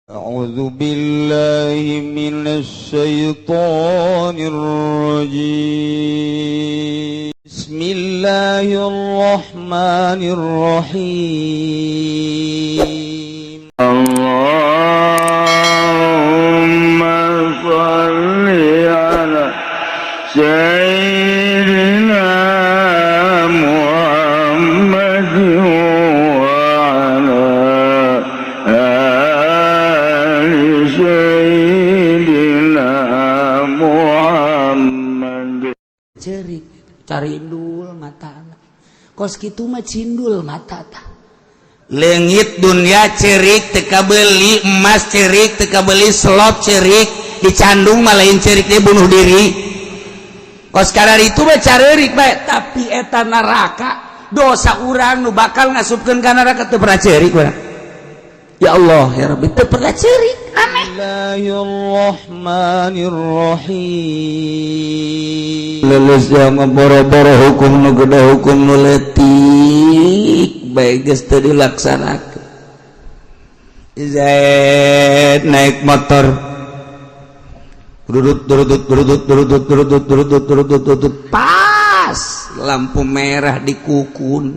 أعوذ بالله من الشيطان الرجيم. بسم الله الرحمن الرحيم. اللهم صل على سيدنا محمد وعلى آل سيدنا محمد. Cerik carindul mata, kos kitu mah cindul mata tah. Leungit dunia cerik teu kabeli, emas cerik teu kabeli, slot cerik dicandung mah lain cerik, dia bunuh diri. Kos kadar itu mah carerik bae, tapi eta neraka dosa urang nu bakal ngasupkeun ka neraka teu pernah cerik urang. Ya Allah ya Rabbi, teu pernah cerik, aneh. الله الرحمن الرحيم. Lulus yang boro-boro hukum nu gede, hukum nu leutik bae geus teu dilaksanakeun. Zaid naik motor, durut durut durut durut durut durut durut durut, pas lampu merah dikukun,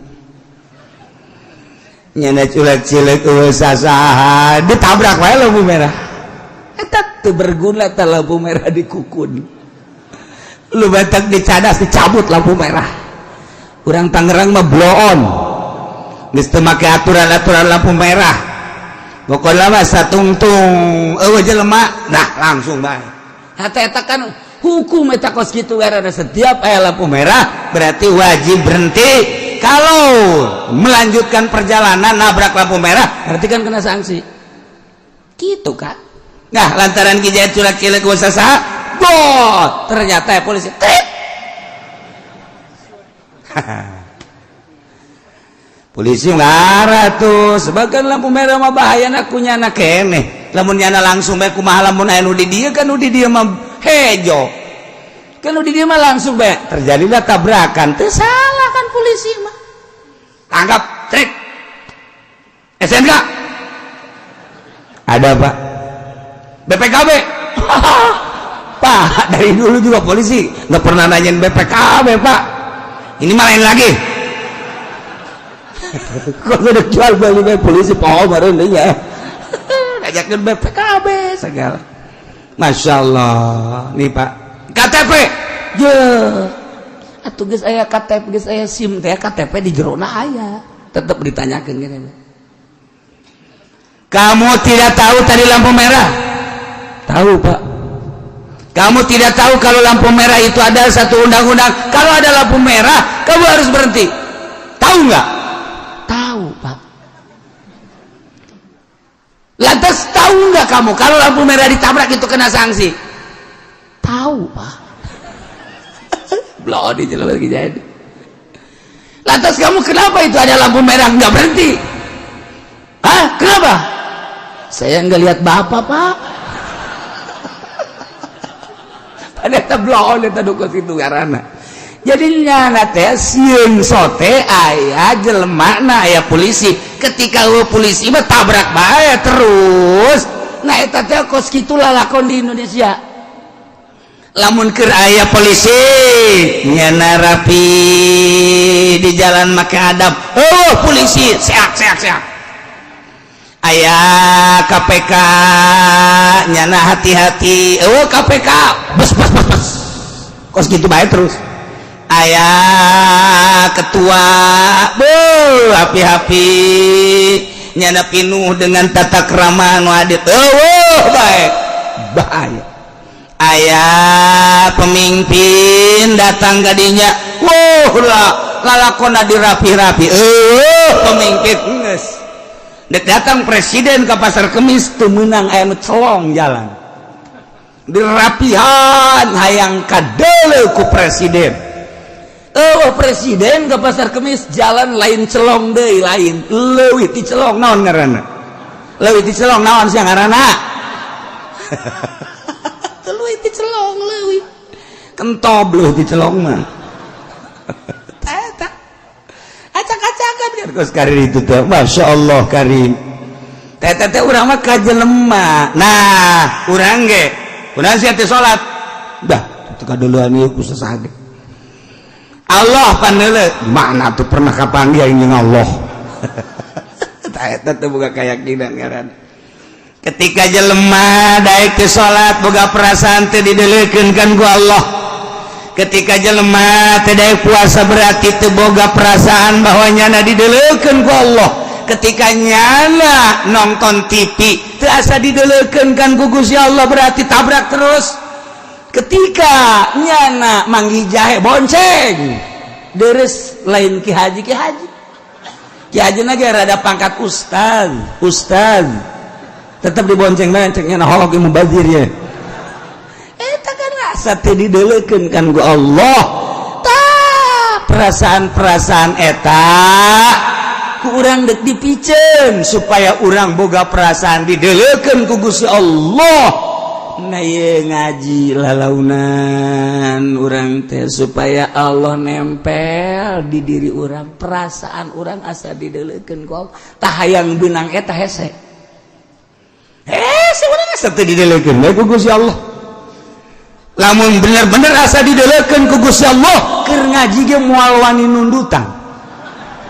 nyana culek cilek eueuh sasaha, ditabrak wae lampu merah eta. Teu berguna teh lampu merah dikukun. Lu batak dicadas, dicabut lampu merah. Urang Tangerang mah bloon, geus teu make aturan-aturan lampu merah. Pokoknya mah satungtung eueuh jelema, nah langsung bae. Hata eta kan hukum eta kos kitu, ada setiap aya lampu merah berarti wajib berhenti. Kalau melanjutkan perjalanan nabrak lampu merah berarti kan kena sanksi gitu kan. Nah, lantaran Ki Zaid culak cilek saha bot, ternyata ya polisi tip. Polisi ngarah tuh sebagian lampu merah mah bahaya aku nyana keneh. Lamun nyana langsung bae kumaha? Lamun aya nu di dieu kan, nu di dieu mah hejo kan, nu di dieu mah langsung bae terjadilah tabrakan. Teu salah kan polisi mah, tangkap trik. STNK ada, Pak. BPKB, Pak, dari dulu juga polisi nggak pernah nanyain BPKB, Pak. Ini mah lain lagi kok, udah jual beli bae polisi poho baru ya ngajakin BPKB segala. Masya Allah nih, Pak, KTP je atuh. Geus aya KTP, geus aya SIM teh, KTP di jerona aya, tetep ditanyakeun gini. Kamu tidak tahu tadi lampu merah? Tahu, Pak. Kamu tidak tahu kalau lampu merah itu ada satu undang-undang, kalau ada lampu merah kamu harus berhenti, tahu nggak? Tahu, Pak. Lantas tahu nggak kamu kalau lampu merah ditabrak itu kena sanksi? Tahu, Pak. Belum di jalan lagi jadi. Lantas kamu kenapa itu ada lampu merah nggak berhenti? Hah? Kenapa? Saya nggak lihat bapak, Pak. Pada bloon eta dukun itu karena jadi nyana teh sieun sote aya jelema na aya polisi. Ketika eueuh polisi mah tabrak bae terus. Nah, eta teh kos kitu lalakon di Indonesia. Lamun keur aya polisi nyana rapi di jalan make adab, oh polisi seak seak seak. Aya KPK nyana hati-hati, oh KPK bes bes bes bes, kos gitu bae terus. Aya ketua bu happy-happy, nyana pinuh dengan tata krama nu adit, oh baik bahaya. Aya pemimpin datang kadinya, wah lah lalakona dirapi-rapi, oh pemimpin geus. Dek datang presiden ke Pasar Kemis teu meunang, aya nu celong jalan dirapihan hayang kadeuleu ku presiden. Oh presiden ke Pasar Kemis, jalan lain celong deui, lain leuwih ti celong. Naon ngaranna leuwih ti celong? Naon sia ngaranna leuwih ti celong? Leuwih kentob leuwih ti celong mah. Eta acak-acakan kan kos karir itu teh. Masya Allah karim. Teh teh urang mah ka jelema. Nah, urang ge kunaon sia teh salat? Dah, teu kaduluan ieu ku sasage. Allah paneule mana tuh pernah kapanggih aing jeung Allah. Tah, eta teh boga keyakinan ngaran. Ketika jelema daek teu salat, boga perasaan teu dideleukeun kan ku Allah. Ketika jelema teu daek puasa, berarti teu boga perasaan bahwa nyana dideleukeun ku Allah. Ketika nyana nonton TV teu asa dideleukeun kan ku Gusti Allah, berarti tabrak terus. Ketika nyana manggih jahe bonceng deres, lain ki haji, ki haji, ki haji lagi rada pangkat ustaz, ustaz tetap dibonceng bonceng, nyana holok mubazir ya. Eta kan asa teu dideleukeun kan ku Allah. Tah, perasaan-perasaan eta ku urang dek dipiceun supaya urang boga perasaan dideleukeun ku Gusti Allah. Nah, ye ngaji lalaunan urang teh supaya Allah nempel di diri urang, perasaan urang asa dideleukeun ku Allah. Tah, hayang beunang eta hese, hese urang asa teu dideleukeun ku Gusti Allah. Lamun bener-bener asa dideleukeun ku Gusti Allah, keur ngaji ge moal wani nundutan,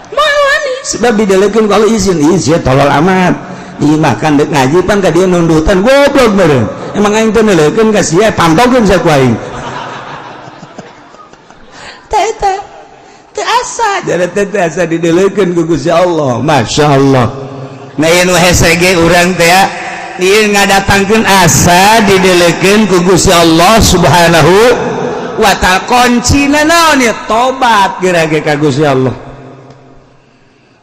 moal wani, sebab dideleukeun ku Allah. Izin izin, tolol amat. Ih, makan dek ngaji pan ka dia nundutan, goblok meureun. Emang aing teh neuleukeun ka sia? Pantogkeun sia ku aing. Teh eta teu asa jadi teh teu asa dideleukeun ku Gusti Allah. Masya Allah. Nah, ieu nu hese ge urang teh ya, ieu ngadatangkeun asa dideleukeun ku Gusti Allah Subhanahu wa Ta'ala. Kuncina naon ya? Tobat geura ge ka Gusti Allah.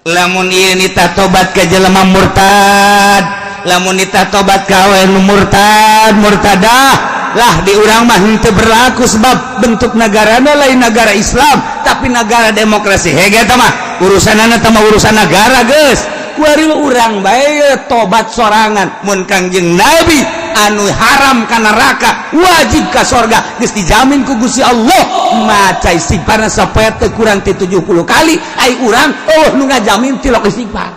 Lamun ieu nita tobat ke jelema murtad, lamun nita tobat ka awewe nu murtad, murtadah lah, di urang mah henteu berlaku, sebab bentuk negarana lain negara Islam tapi negara demokrasi. Hege eta mah urusanana, teh mah urusan negara geus. Kuari urang bae tobat sorangan. Mun Kangjeng Nabi anu haram ka neraka, wajib ka sorga, geus dijamin ku Gusti Allah, maca istighfarna sapoe teu kurang ti 70 kali, ai urang oh nu ngajamin tilok istighfar.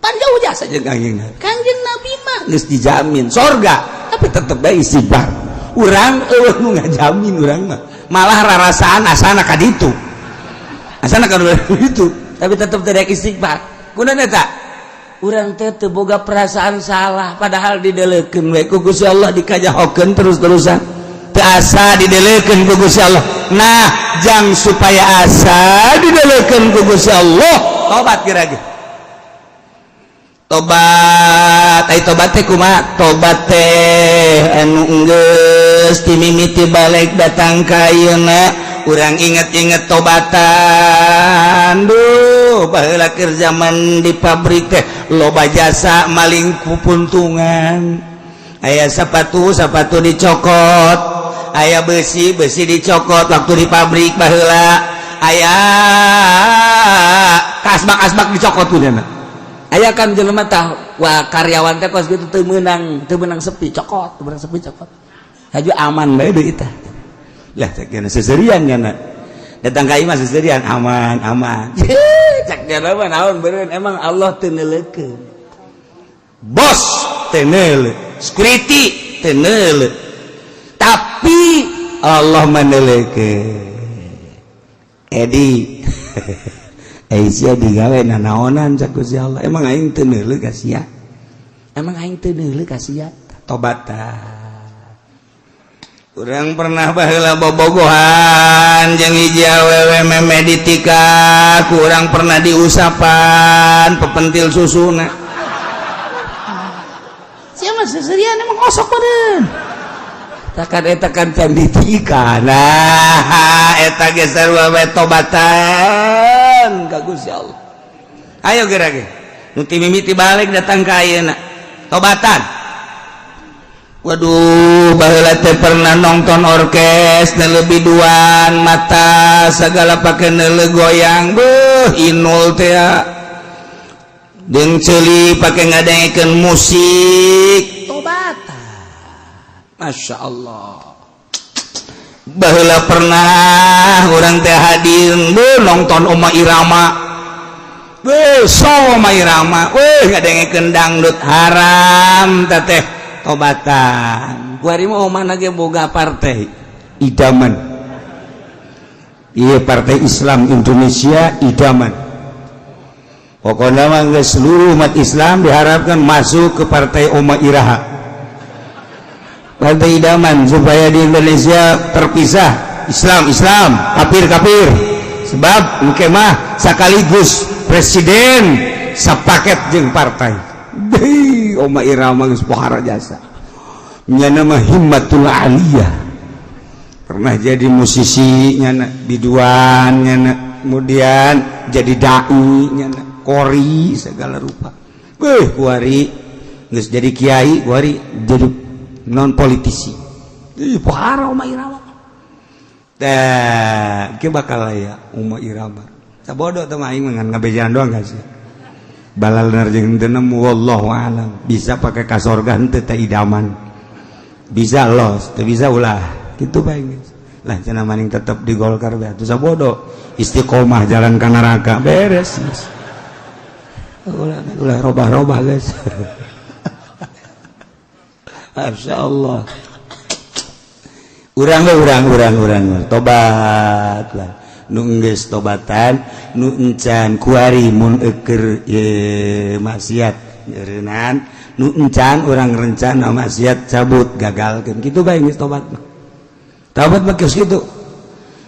Pan jauh jasa jeung Kangjeng Nabi. Kangjeng Nabi mah geus dijamin sorga, tapi tetep bae istighfar. Urang eueuh nu ngajamin. Urang mah malah rarasaan asana ka ditu, asana ka ditu, tapi tetep tidak istighfar. Kunaon eta? Urang teh teu boga perasaan salah, padahal dideleukeun we ku Gusti Allah, dikajahokeun terus-terusan, teu asa dideleukeun ku Gusti Allah. Nah, jang supaya asa dideleukeun ku Gusti Allah, tobat geura ge, tobat. Ai tobat teh kumaha? Tobat teh anu geus ti mimiti balik datang ka ayeuna, urang inget-inget tobatan. Duh, baheula keur zaman di pabrik teh loba jasa maling pupuntungan. Aya sepatu, sepatu dicokot. Aya besi, besi dicokot. Waktu di pabrik baheula aya kasbak, asbak dicokot. Tuh, aya kan jelema tah, wah, karyawan teh kos gitu, teu meunang, teu meunang sepi, cokot, teu meunang sepi, cokot. Haju aman bae deui tah. Lah, cek dia seserian nya datang ka imah seserian, aman aman. Cek dia mah naon beureun, emang Allah teu neuleukeun, bos teu neuleuh, security teu neuleuh, tapi Allah meneuleukeun. Edi, eh, sia digawe nanaonan? Cak Gusti Allah, emang aing teu neuleuh ka sia? Emang aing teu neuleuh ka sia? Tobat tah. Urang pernah baheula bobogohan jeung hiji awewe, meme ditika, kurang pernah diusapan pepentil susuna. Siapa seserian, emang osok meureun. Takan eta kan can ditika. Nah, eta ge sarua we, tobatan ka Gusti Allah. Ayo geura ge. Nu ti mimiti balik datang ka ayeuna. Tobatan. Waduh, baheula teh pernah nonton orkes, lebih duan mata segala pakai neuleuh goyang, beuh, inul teh jeung ceuli pakai ngadengekeun musik. Tobatan. Masya Allah. Baheula pernah urang teh hadir, beuh, nonton Oma Irama. Weh, Rhoma Irama, weh, ngadengekeun dangdut haram teteh tobatan. Kuari mah mana ge boga partai idaman. Iya, Partai Islam Indonesia Idaman. Pokoknya mah geus seluruh umat Islam diharapkan masuk ke Partai Oma Iraha. Partai Idaman supaya di Indonesia terpisah Islam Islam, kafir kafir. Sebab engke mah sekaligus presiden sepaket jeung partai. Deui Oma Irama geus pohara jasa. Nyana mah himmatul aliyah. Pernah jadi musisi nyana, biduan nyana, kemudian jadi dai nyana, kori segala rupa. Beuh, kuari geus jadi kiai, kuari jadi non politisi. Ih, pohara Oma Irama. Tah, ke bakal aya Oma Irama. Sabodo teh mah aing mah ngan ngabejaan doang guys. Balal jeung teu nemu, wallahu alam. Bisa pakai ka sorga henteu teh idaman. Bisa los, teu bisa ulah. Kitu bae geus. Lah cenah maning tetep di Golkar bae atuh sabodo. Istiqomah jalan ka neraka beres. Ulah ulah robah-robah guys. Masya Allah. Urang urang urang urang tobat lah. Nu geus tobatan, nu encan kuari mun eker ye maksiat nyeureunaan, nu encan urang rencana maksiat cabut gagalkeun kitu bae geus tobat mah. Tobat mah geus kitu.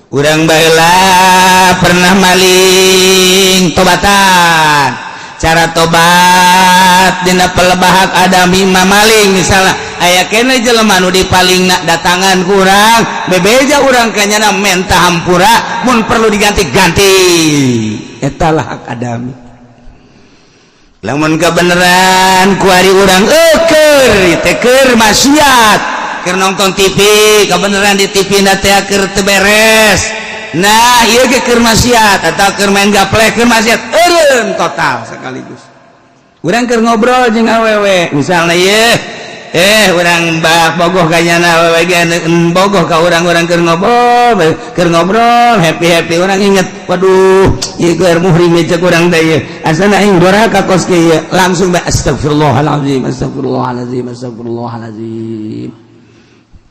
Urang baheula pernah maling, tobatan. Cara tobat dina pelebah hak adami maling misalnya aya kene jelema nu dipalingna datangan kurang bebeja urang kanyana menta hampura, mun perlu diganti-ganti, eta lah hak adami. Lamun kebenaran kuari urang eker teh keur maksiat, keur nonton TV, kebenaran di TV na teh keur teu beres. Nah, ieu ge keur maksiat atau keur main gaplek, keur maksiat eureun total sekaligus. Urang keur ngobrol jeung awewe misalnya, ieu urang bah bogoh kanyana, awewe ge bogoh ka urang, urang keur ngobrol happy happy, urang inget, waduh, ieu keur muhrim cek urang teh, ieu asana aing doraka kos kieu, langsung bae astagfirullahalazim, astagfirullahalazim, astagfirullahalazim.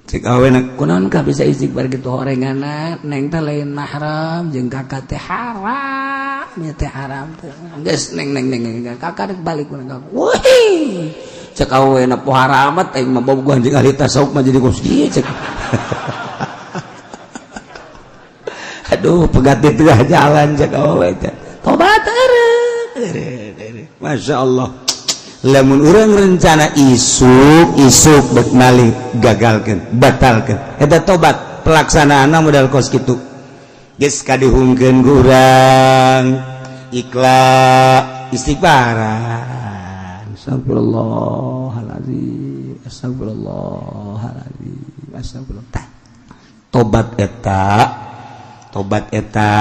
Cek awena, kunaon ka bisa istighfar gitu horenganna, neng teh lain mahram jeung kakak teh haram nya teh haram teh geus neng neng neng kakak rek balik ku neng. Wih, cek awena, pohara amat aing mah bogohan jeung ahli tasawuf mah jadi kos kieu cek. Aduh, pegat di tengah jalan cek awewe teh. Tobat eureun. Masya Allah, lamun urang rencana isuk isuk bek maling, gagalkeun, batalkeun, eta tobat pelaksanaanna modal kos kitu. Geus kadihungkeun ku urang ikhlas istighfaran, astagfirullahalazim, astagfirullahalazim, astagfirullah. Tah, tobat eta, tobat eta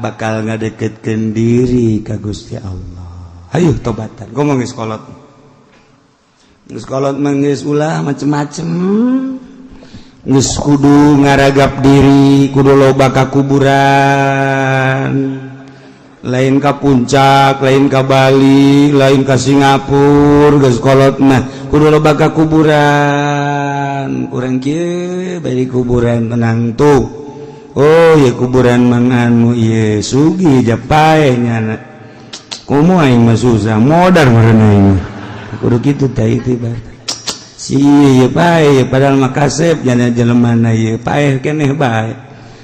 bakal ngadeketkeun diri ka Gusti Allah. Ayo tobatan, ngomong geus kolot, geus kolot mah geus ulah macem-macem, geus kudu ngaragap diri, kudu loba ka kuburan, lain ka Puncak, lain ka Bali, lain ka Singapura. Geus kolot mah kudu loba ka kuburan. Urang kieu bari kuburan tenang tuh. Oh ya, kuburan mang anu ieu sugih japae nyana, komo aing mah susah modar meureun aing mah. Kudu kitu teh itu si ieu pae, padahal mah kasep jana jelema ieu paeh keneh bae,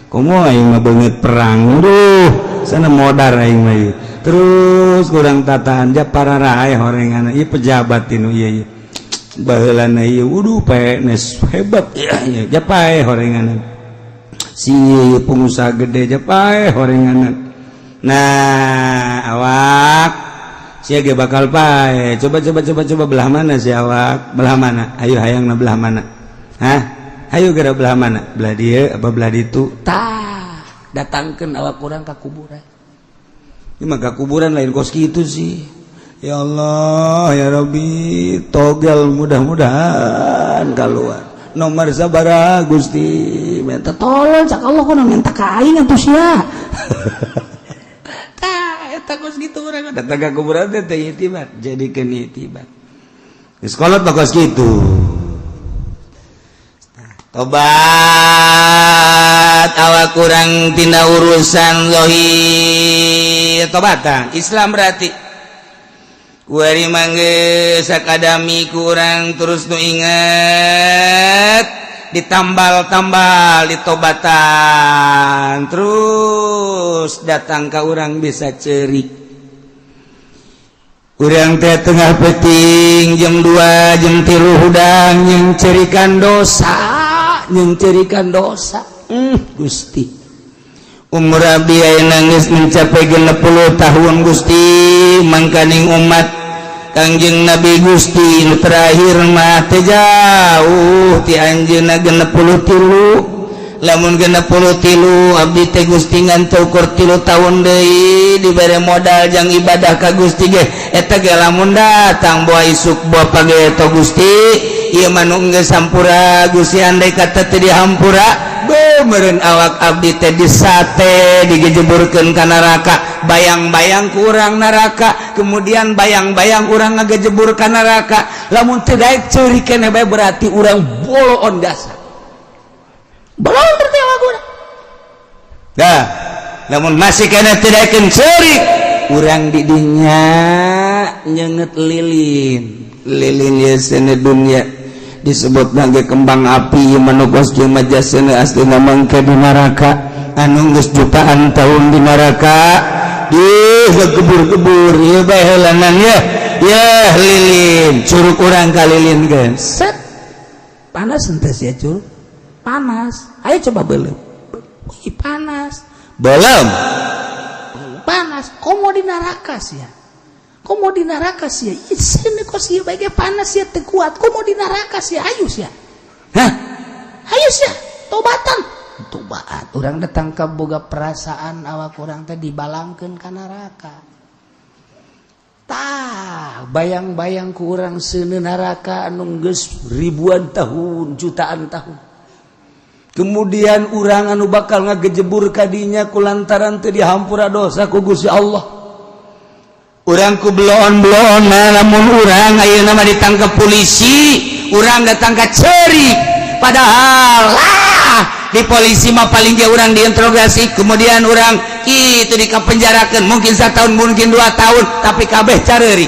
komo aing mah beungeut perang, duh sana modar aing mah ieu. Terus kurang tataan ja para rae horengan ieu pejabat tinu ieu ieu baheulana ieu, wuduh, PNS hebat ieu ja pae horengan, si ieu pengusaha gede ja pae horengan. Nah, awak sia ge bakal pae. Coba coba coba coba, belah mana si awak, belah mana? Ayo, hayang na belah mana? Hah, ayo geura, belah mana? Belah dieu apa belah ditu? Tah, datangkeun awak urang ka kuburan. Ini mah ka kuburan lain kos kitu sih. Ya Allah ya Rabbi, togel mudah-mudahan keluar nomor sabaraha Gusti. Minta tolong cak Allah, kudu minta ka aing atuh sia. Tah, Takut gitu urang datang ka kuburan teh teh itibar, jadikeun itibar. Geus kolot mah kos kitu. Tobat awak kurang tina urusan zahir, tobatan Islam berarti kuari mangge sakadami kurang terus nu inget, ditambal-tambal, ditobatan terus, datang ke urang bisa cerik. Urang teh tengah peting jam 2, jam 3 hudang yang cerikan dosa, yang cerikan dosa. Gusti, umur abdi ayeuna geus mencapai 60 tahun, Gusti. Mangkaning umat Kangjeng Nabi Gusti nu terakhir mah teu jauh ti anjeunna 63. Lamun 63 abdi teh, Gusti, ngan ukur 3 tahun deui dibere modal jang ibadah ka Gusti ge, eta ge lamun datang boa isuk boa pageto. Gusti, ieu mah nu geus hampura, Gusti. Andai kata teu dihampura meureun awak abdi teh disate, digejeburkeun ka neraka. Bayang-bayang kurang neraka, kemudian bayang-bayang urang ngagejebur ka neraka. Lamun teu daek ceurik keneh bae, berarti urang boloon jasa, boloon berarti awak urang. Dah, lamun masih keneh teu daekeun ceurik, urang di dinya nyenget lilin. Lilin ye seuneu dunya disebut sebagai kembang api manukos asli mangke di neraka, anu geus jutaan tahun di neraka di kebur-kebur ieu bae heulanan ya. Ya lilin, curug urang ka lilin kan set panas henteu sia? Curug panas. Ayo coba belum. Wih, panas. Belum Panas. Komo di neraka sia, komo di neraka sia. Ih, kok sia bae panas sia teu kuat, komo di neraka sia. Ayo sia. Hah? Ayo sia, tobatan, tobat. Urang datang ke boga perasaan awak urang teh dibalangkeun ka neraka. Tah, bayang-bayang ku urang seuneu neraka anu geus ribuan tahun, jutaan tahun, kemudian urang anu bakal ngagejebur kadinya kulantaran teu dihampura dosa ku Gusti Allah. Urang ku bloon-bloon. Namun urang ayeuna mah ditangkap polisi, urang datang ka cerik, padahal lah di polisi mah paling dia urang diinterogasi, kemudian urang itu dikapenjarakan mungkin satu tahun, mungkin 2 tahun, tapi kabeh careuri.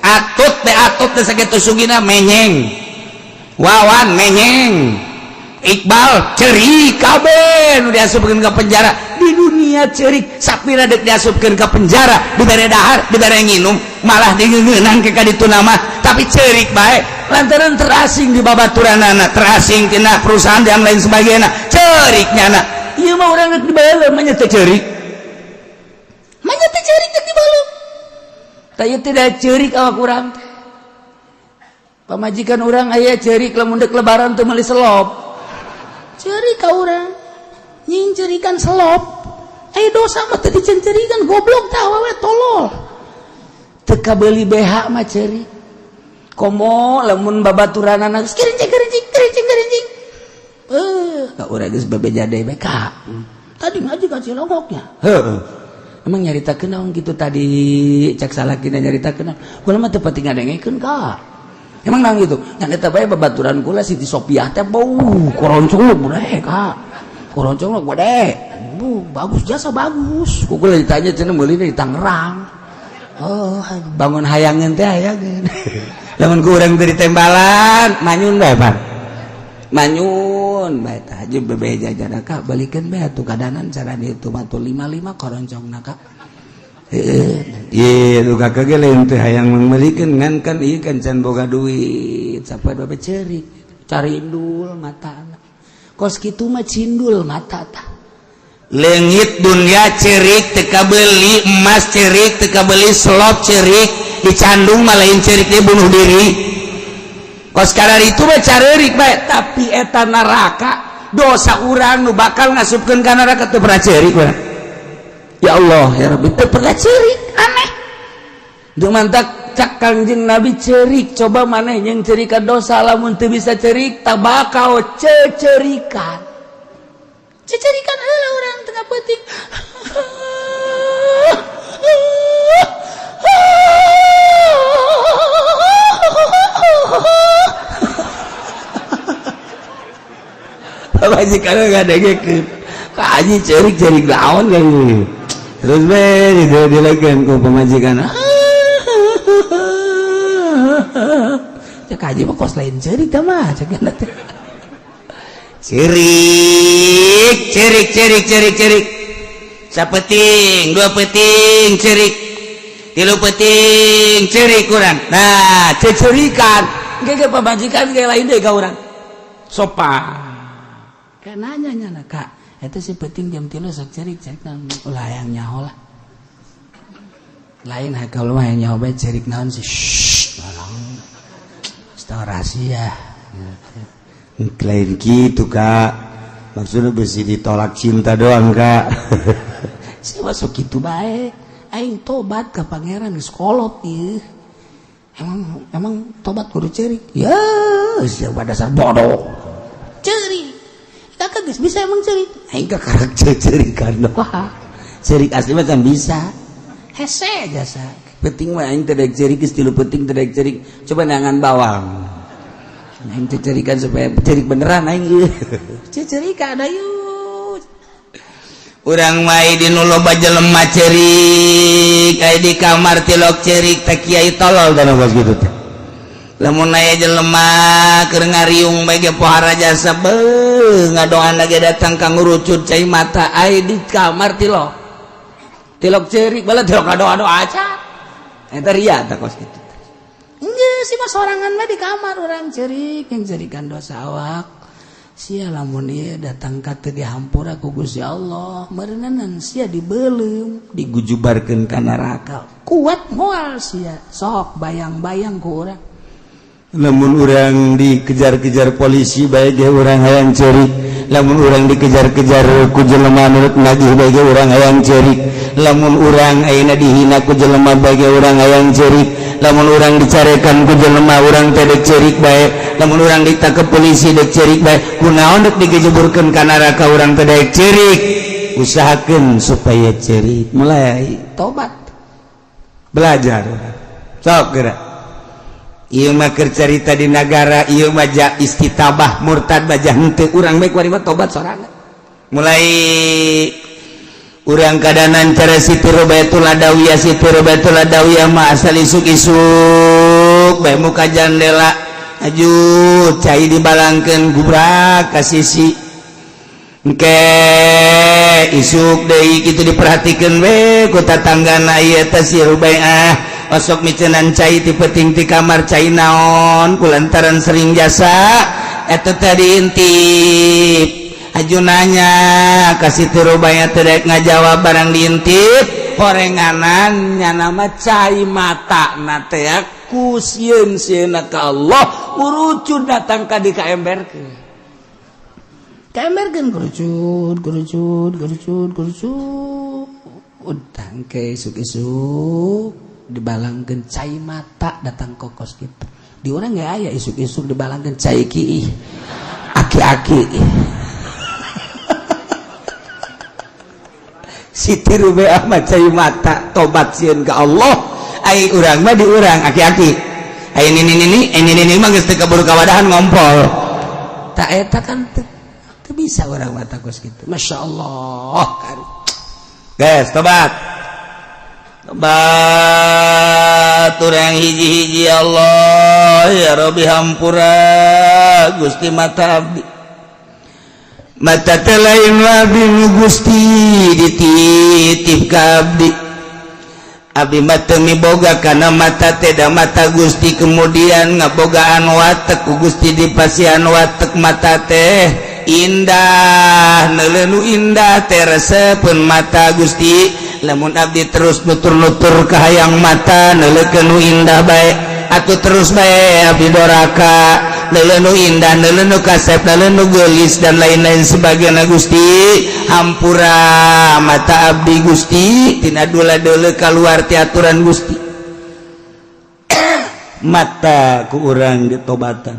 Atut teh, atut teh sakitu sugina menyeng, Wawan menyeng, Iqbal cerik, kabeh nu diasupkeun ka penjara di dunia cerik. Sapira dek diasupkeun ka penjara, dibere dahar, dibere nginum, malah dingeunang ke kaditu nama, tapi cerik bae lantaran terasing di babaturanana, terasing tina perusahaan yang lain sebagainya, cerik nyana. Ieu mah urang dek dibayar mah nya teu cerik, mah nya teu cerik dek dibalem. Tah, ieu tidak cerik awak urang teh. Pamajikan urang aya cerik lamun dek lebaran teu meuli selop. Cerik ka urang, nyingcerikan selop. Ayo, dosa mah teu dicencerikan, goblok tah awewe tolol. Teu kabeuli BH mah cerik. Komo lamun babaturanana geus kerincing kerincing kerincing kerincing. Eh, ka urang geus bebeja deui bae ka. Tadi ngaji ka Cilongoknya. Heeh. Emang nyaritakeun naon kitu tadi? Cek salakina, nyaritakeun naon? Kula mah teu penting ngadengekeun ka. Emang naon gitu? Nya eta bae babaturan kula Siti Sopiah teh bau koroncong gede ka. Koroncong gede. Bu, bagus, jasa bagus. Ku kula ditanya cenah meuli di Tangerang. Oh, bangun hayangan teh hayangan. Lamun ku urang teh ditembalan, manyun bae, Pak. Manyun bae tah jeung bebeja jada ka balikeun bae atuh kadanan cara ditu mah tuh 55 koroncongna ka. Heeh, ieu nu kakak ge lain teh hayang meulikeun, ngan kan ieu kan can boga duit sampai babe cerik. Carindul mata kos kitu mah, cindul mata tah. Leungit dunia cerik teu kabeli, emas cerik teu kabeli, selop cerik, dicandung mah lain cerik, dia bunuh diri. Kos kadar itu mah carerik bae, tapi eta neraka, dosa urang nu bakal ngasupkeun ka neraka teu pernah cerik urang. Ya Allah ya Rabbi, teu pernah cerik, aneh. Duh, mantak cak Kangjeng Nabi cerik, coba maneh yang cerikan dosa, lamun teu bisa cerik tabakau cecerikan. Cecerikan heula urang tengah peuting. Pamajikan ngadengekeun ka Haji ceurik, ceurik naon kan. Terus be dilekeun ku pamajikan. Cek Haji mah kos lain ceurik tah mah cek teh. Ceurik, ceurik, ceurik, ceurik, ceurik. Sapeting, dua peting ceurik. Tilu peting ceurik kurang. Nah, cecerikan. Ge pamajikan ge lain deui ka urang. Sopan. Kayak nanya nyana kak, itu si peting jam 3 sok cerik cerik naon, ulah hayang nyaho lah. Lain kalau mah hayang nyaho bae cerik naon sih. Shh, tolong. Setengah rahasia. Lain gitu kak, maksudnya besi ditolak cinta doang kak. Si masuk gitu bae. Aing tobat ke pangeran geus kolot ieu. Emang emang tobat kudu cerik. Ya, siapa dasar bodoh. Cerik. Kakak geus bisa emang cerik. Aing kakarek cerikan doang. Cerik asli mah kan bisa. Hese jasa. Penting mah aing teu daek cerik geus tilu penting teu daek cerik. Coba nangan bawang. Aing teh cerikan supaya cerik beneran aing ieu. Cerikan ayo. Urang mah di nu loba jelema cerik, aya di kamar tilok cerik teh kiai tolol dan kos kitu teh. Lamun aya jelema keur ngariung bae ge pohara jasa beuh ngadoan lagi datang ka ngurucut cai mata aya di kamar tilok. Tilok cerik bala tilok ngadoa-doa aca. Eta ria tah kos kitu. Enggak sih mah sorangan mah di kamar orang cerik yang cerikan dosa awak. Sia lamun ieu datang ka teu dihampura ku Gusti Allah, meureuneunan sia dibeuleum, digujubarkeun ka neraka. Kuat moal sia, sok bayang-bayang ku urang. Lamun urang dikejar-kejar polisi bae ge urang hayang ceurik, lamun urang dikejar-kejar ku jelema nu nagih bae ge urang hayang ceurik, lamun urang ayeuna dihina ku jelema bae ge urang hayang ceurik, lamun urang dicarekan ku jelema urang teh dek ceurik bae, lamun urang ditangkep polisi dek ceurik bae, kunaon dek digejeburkeun ka neraka urang teh dek ceurik. Usahakeun supaya ceurik, mulai tobat belajar sok geura. Ieu mah keur carita di nagara ieu mah ja istitabah murtad baja henteu urang bae kuari mah tobat sorangan. Mulai urang kadanan cara Siti Robatul Adawiyah, Siti Robatul Adawiyah mah asal isuk-isuk bae muka jandela aju cai dibalangkeun gubrak ka sisi. Engke isuk deui kitu diperhatikeun we ku tatanggana ieu teh si Rubaiah osok micenan cai ti peuting ti kamar cai naon kulantaran sering jasa eta teh diintip. Aju nanya ka Siti Rubaiah teh rek ngajawab barang diintip horenganan nyana mah cai mata na teh ku sieun sieunna ka Allah ngurucut datang ka di ka emberkeun. Ka emberkeun kerucut kerucut kerucut kerucut tangke isuk-isuk dibalangkeun cai mata datang kokos gitu. Di urang nggak aya isuk-isuk dibalangkeun cai ki aki-aki. Siti Rubiah mah cai mata tobat sieun ka Allah, ai urang mah di urang aki-aki. Ai nini nini nini mah geus teu kaburu kawadahan ngompol. Tak eta kan teu bisa urang mah kos kitu. Masya Allah kan. Guys, tobat. Tobat urang hiji-hiji Allah ya Rabbi hampura Gusti mata abdi. Mata teh lain abdi nu Gusti dititip ka abdi. Abdi mah teu miboga kana mata teh da mata Gusti kemudian ngabogaan watek ku Gusti dipasihan watek mata teh indah neuleuh nu indah teh resepeun mata Gusti. Lamun abdi terus nutur-nutur ka hayang mata neuleukeun nu indah bae atuh terus bae abdi doraka neuleuh nu indah neuleuh nu kasep neuleuh nu geulis dan lain-lain sebagainya. Gusti hampura mata abdi Gusti tina dula-deuleu kaluar ti aturan Gusti. Mata ku urang ditobatan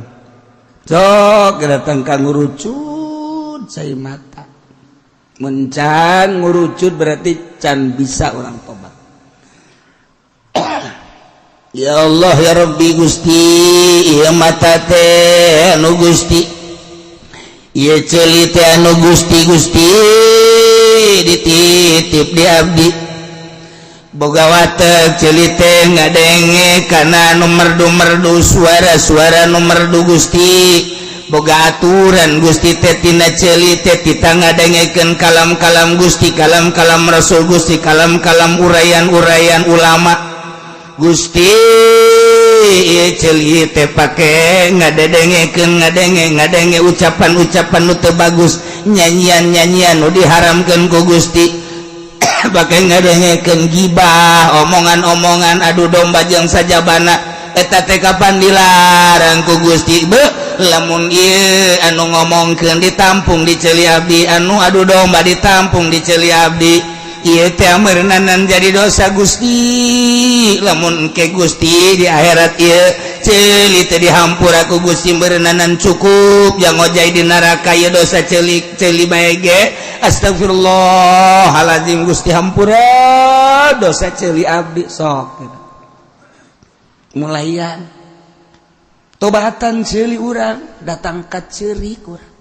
sok datang ka ngurucut cai mata. Mencan ngurucut berarti can bisa orang tobat. Ya Allah ya Rabbi Gusti ieu mata teh anu Gusti Ieu ceuli teh anu Gusti, Gusti dititip di abdi, boga watek ceuli teh ngadenge kana anu merdu-merdu, suara-suara nu merdu. Gusti, boga aturan Gusti teh tina ceuli teh tita ngadengekeun kalam-kalam Gusti, kalam-kalam Rasul Gusti, kalam-kalam uraian-uraian ulama. Gusti, ceuli teh pake ngadedengekeun, ngadenge ngadenge ucapan-ucapan nu teu bagus, nyanyian-nyanyian nu diharamkeun ku Gusti, pake ngadengekeun gibah, omongan-omongan adu domba jeung sajabana. Eta teh kapan dilarang ku Gusti? Be, lamun ieu anu ngomongkeun ditampung di ceuli abdi, anu adu domba ditampung di ceuli abdi, ieu teh meureunanan jadi dosa. Gusti, lamun ke Gusti di akhirat ieu ceuli teh dihampura ku Gusti, meureunanan cukup yang ngojay di neraka ieu dosa ceuli ceuli bae ge. Astagfirullahaladzim, Gusti, hampura dosa ceuli abdi. Sok mulayan tobatan ceuli urang, datang ka ceurik urang.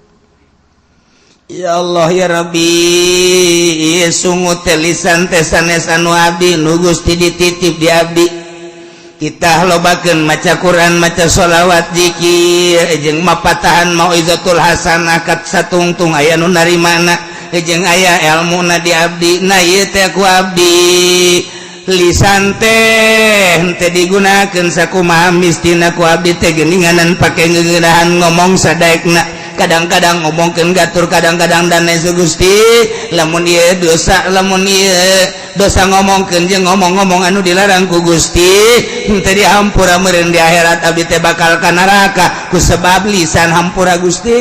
Ya Allah, ya Rabbi, sungut lisan teh sanes anu abdi, nu Gusti dititip di abdi. Kita lobakeun maca Quran, maca sholawat, zikir, jeung mapatahan mauizatul hasanah kat satungtung aya nu narimana jeung aya elmuna di abdi. Nah, ieu teh ku abdi lisan teh henteu digunakeun sakumaha mistina ku abdi teh, geuninganan pake ngeunahan ngomong sadaekna, kadang-kadang ngomongkeun gatur, kadang-kadang dan lain. Gusti, lamun ieu dosa, lamun ieu dosa ngomongkeun jeung ngomong-ngomong anu dilarang ku Gusti henteu dihampura, meureun di akhirat abdi teh bakal ka neraka ku sebab lisan. Hampura, Gusti,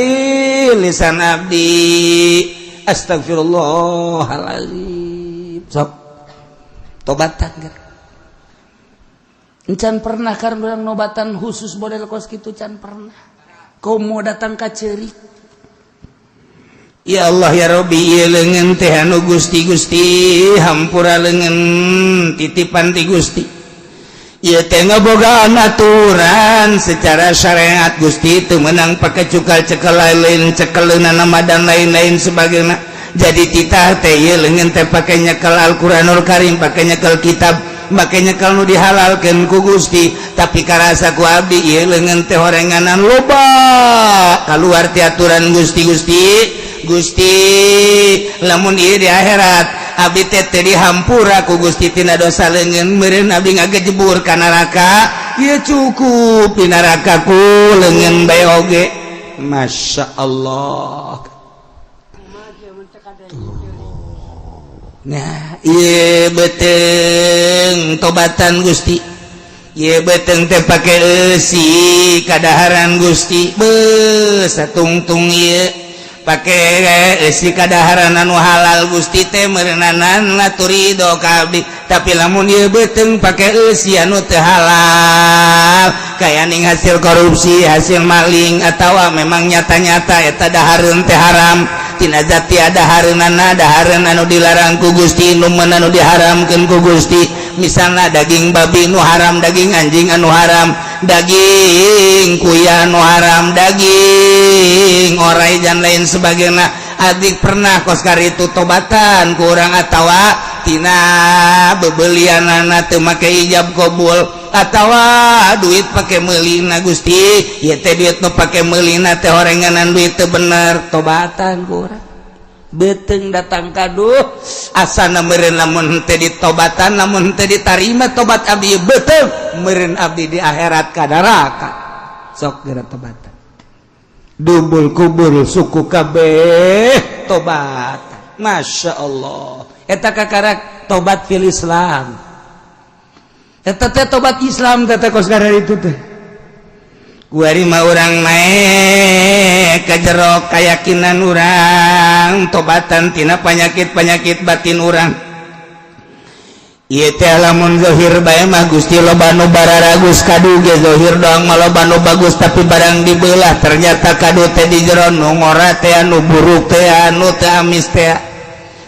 lisan abdi. Astagfirullahaladzim. Sok tobatan geura. Encan pernah kan urang nobatan khusus model kos kitu? Can pernah. Komo datang ka ceurik. Ya Allah, ya Robbi, ieu leungeun teh anu Gusti, Gusti hampura, leungeun titipan ti Gusti. Ieu teh ngabogaan aturan secara syariat Gusti, teu meunang pake cukal cekel lain, cekeleunana nama dan lain-lain sebagainya. Jadi titah teh ieu leungeun teh pake nyekel Al-Qur'anul Karim, pake nyekel kitab, makanya kalau dihalalkan ku Gusti, tapi karasa ku abdi ieu leungeun teh horenganan loba keluar ti aturan Gusti. Gusti, Gusti, lamun ieu di akhirat abdi teh teu dihampura ku Gusti tina dosa leungeun, meureun abdi ngagejebur ka neraka. Ieu cukup di neraka ku leungeun bae oge. Masya Allah. Tuh. Nah, ieu beuteung tobatan, Gusti. Ieu beuteung teh pake eusi kadaharan, Gusti. Beuh, satungtung ieu pake eusi kadaharan anu halal, Gusti teh meureunanan laturido ka abdi. Tapi lamun ieu beuteung pake eusi anu teu halal, kaya ning hasil korupsi, hasil maling, atawa memang nyata-nyata eta dahareun teh haram tina zati, dahareunana dahareun anu dilarang ku Gusti, nu anu diharamkeun ku Gusti, misalnya daging babi nu haram, daging anjing anu haram, daging kuya anu haram, daging orai dan lain sebagainya. Adik pernah koskar itu tobatan kurang atawa tina bebelianana teu make ijab kabul atawa duit pake meulina. Gusti, ieu teh duit nu pake meulina teh horenganan duit teu bener. Tobatan kurang beuteung datang kaduh asana meureun lamun teu ditobatan, lamun teu ditarima tobat abdi, beuteung meureun abdi di akhirat ka neraka. Sok geura tobatan, dubul kubur suku kabeh tobat. Masya Allah, eta kakarak tobat fil Islam. Eta teh tobat Islam teh kos itu teh. Kuari mah urang naik ka jero keyakinan urang, tobatan tina penyakit-penyakit batin urang. Ieu teh lamun zahir bae mah, Gusti, loba nu bararagus. Kadu ge zahir doang mah loba nu bagus, tapi barang dibelah ternyata kadu teh di jero nu ngora teh, nu buruk teh, anu teh amis teh,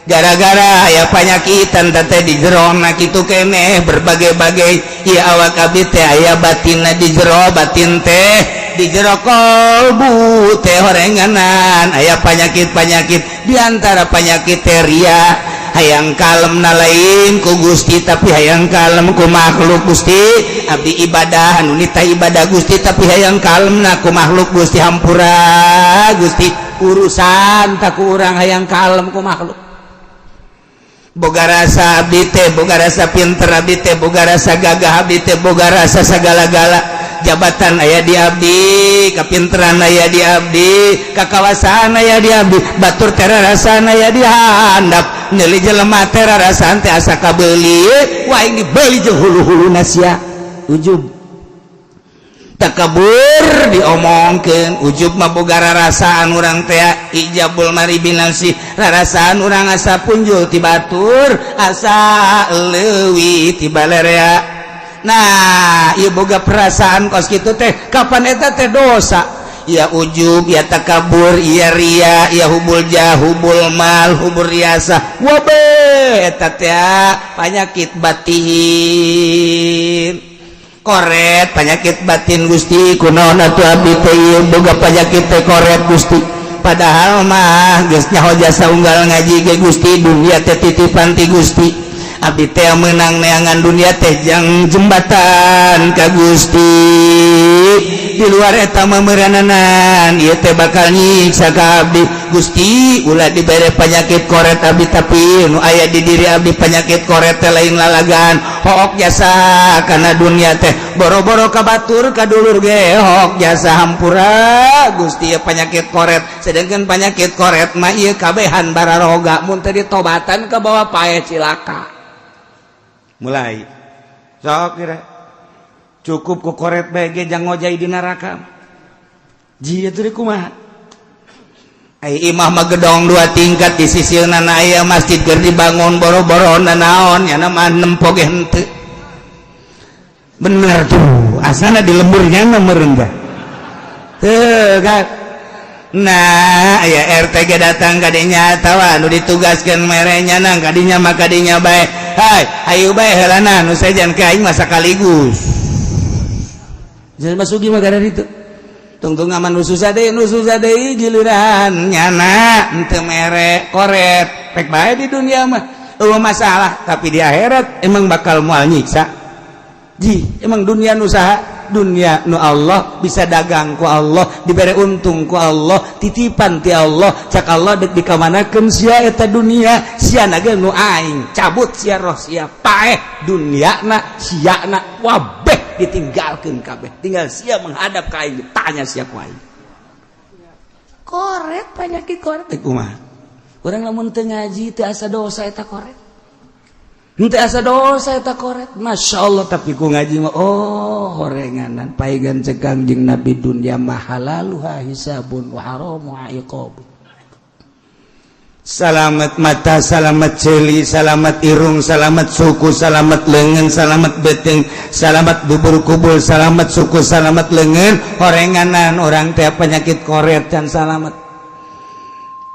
gara-gara aya panyakitan teh di jero na kitu keneh berbagai-bagai. Ieu awak abdi teh aya batinna di jero batin teh. Di jero kolbu teh horenganan aya panyakit-panyakit, diantara panyakit teh ria, hayang kalem na lain ku Gusti, tapi hayang kalem ku makhluk. Gusti, abdi ibadah anu nita ibadah, Gusti, tapi hayang kalem na ku makhluk. Gusti, hampura, Gusti, urusan tak kurang hayang kalem ku makhluk. Boga rasa abdi teh, boga rasa pinter abdi teh, boga rasa gagah abdi teh, boga rasa segala-gala, jabatan aya di abdi, kapinteran aya di abdi, kakawasaan aya di abdi, batur tera rasana aya di handap, nyeli jelema tera rasaan teh asa kabeuli. Wah, ini dibeli jeung hulu-hulu sia. Ujub, takabur diomongkeun. Ujub mah boga rarasaan urang teh, ijabul mar'i binafsi, rarasaan urang asa punjul ti batur, asa leuwih ti balerea. Nah, ieu boga perasaan kos kitu teh, kapan eta teh dosa ya? Ujub ya, takabur ya, ria ya, hubbul jah, hubbul mal, hubbur riasah, wabe eta teh penyakit batin. Koret, penyakit batin. Gusti, kunaon atuh abdi teh ieu boga penyakit teh koret, Gusti? Padahal mah geus nyaho jasa unggal ngaji ge, Gusti, dunia teh titipan ti Gusti, abdi teh menang neangan dunia teh jang jembatan ka Gusti. Di luar eta mah meurananan ieu teh bakal nyiksa ka abdi. Gusti, ulah dibere penyakit koret abdi, tapi nu aya di diri abdi penyakit koret teh lain lalagan, hook jasa karena dunia teh, boro-boro ka batur, ka dulur ge hook jasa. Hampura, Gusti, ya penyakit koret. Sedangkan penyakit koret mah ieu kabehan bararoga, mun teu ditobatan ke bawah paeh cilaka. Mulai sok kira cukup ku koret bae ge jang ngojay di neraka. Jia teu kumaha? Ai imah mah gedong dua tingkat, di sisi nana aya masjid keur dibangun, boro-boro naon nya mah nempo ge henteu. Bener tuh, asana di lemburnya mah merendah teu kan. Nah, aya RT ge datang kadinya atawa nu ditugaskeun merenya nang kadinya mah kadinya bae. Hai, ayo bae heulana nu sejen ke aing mah sakaligus. Jangan masuki mah kada ditu. Tungtung aman nu susah deui, nu susah deui, giliran nyana henteu mere koret. Pek bae di dunia mah eueuh masalah, tapi di akhirat emang bakal moal nyiksa. Ji, emang dunia nu saha? Dunia nu Allah, bisa dagang ku Allah, diberi untung ku Allah, titipan ti Allah. Cak Allah, dek dikamanakeun sia eta dunia? Sia na ge nu aing cabut sia roh sia, paeh dunia na, sia na wabeh ditinggalkeun kabeh, tinggal sia menghadap ka aing, tanya sia ku aing. Koret, penyakit koret teh kumaha? Urang lamun teu ngaji teu asa dosa eta koret. Henteu asa dosa eta koret. Masya Allah, tapi ku ngaji mah oh horenganan paigan. Cek Kangjeng Nabi, dunia mah halaluha hisabun wa haramuha iqab. Salamat mata, salamat celi, salamat irung, salamat suku, salamat lengan, salamat beteng, salamat dubur kubul, salamat suku, salamat lengan. Horenganan orang teh penyakit koret dan salamat.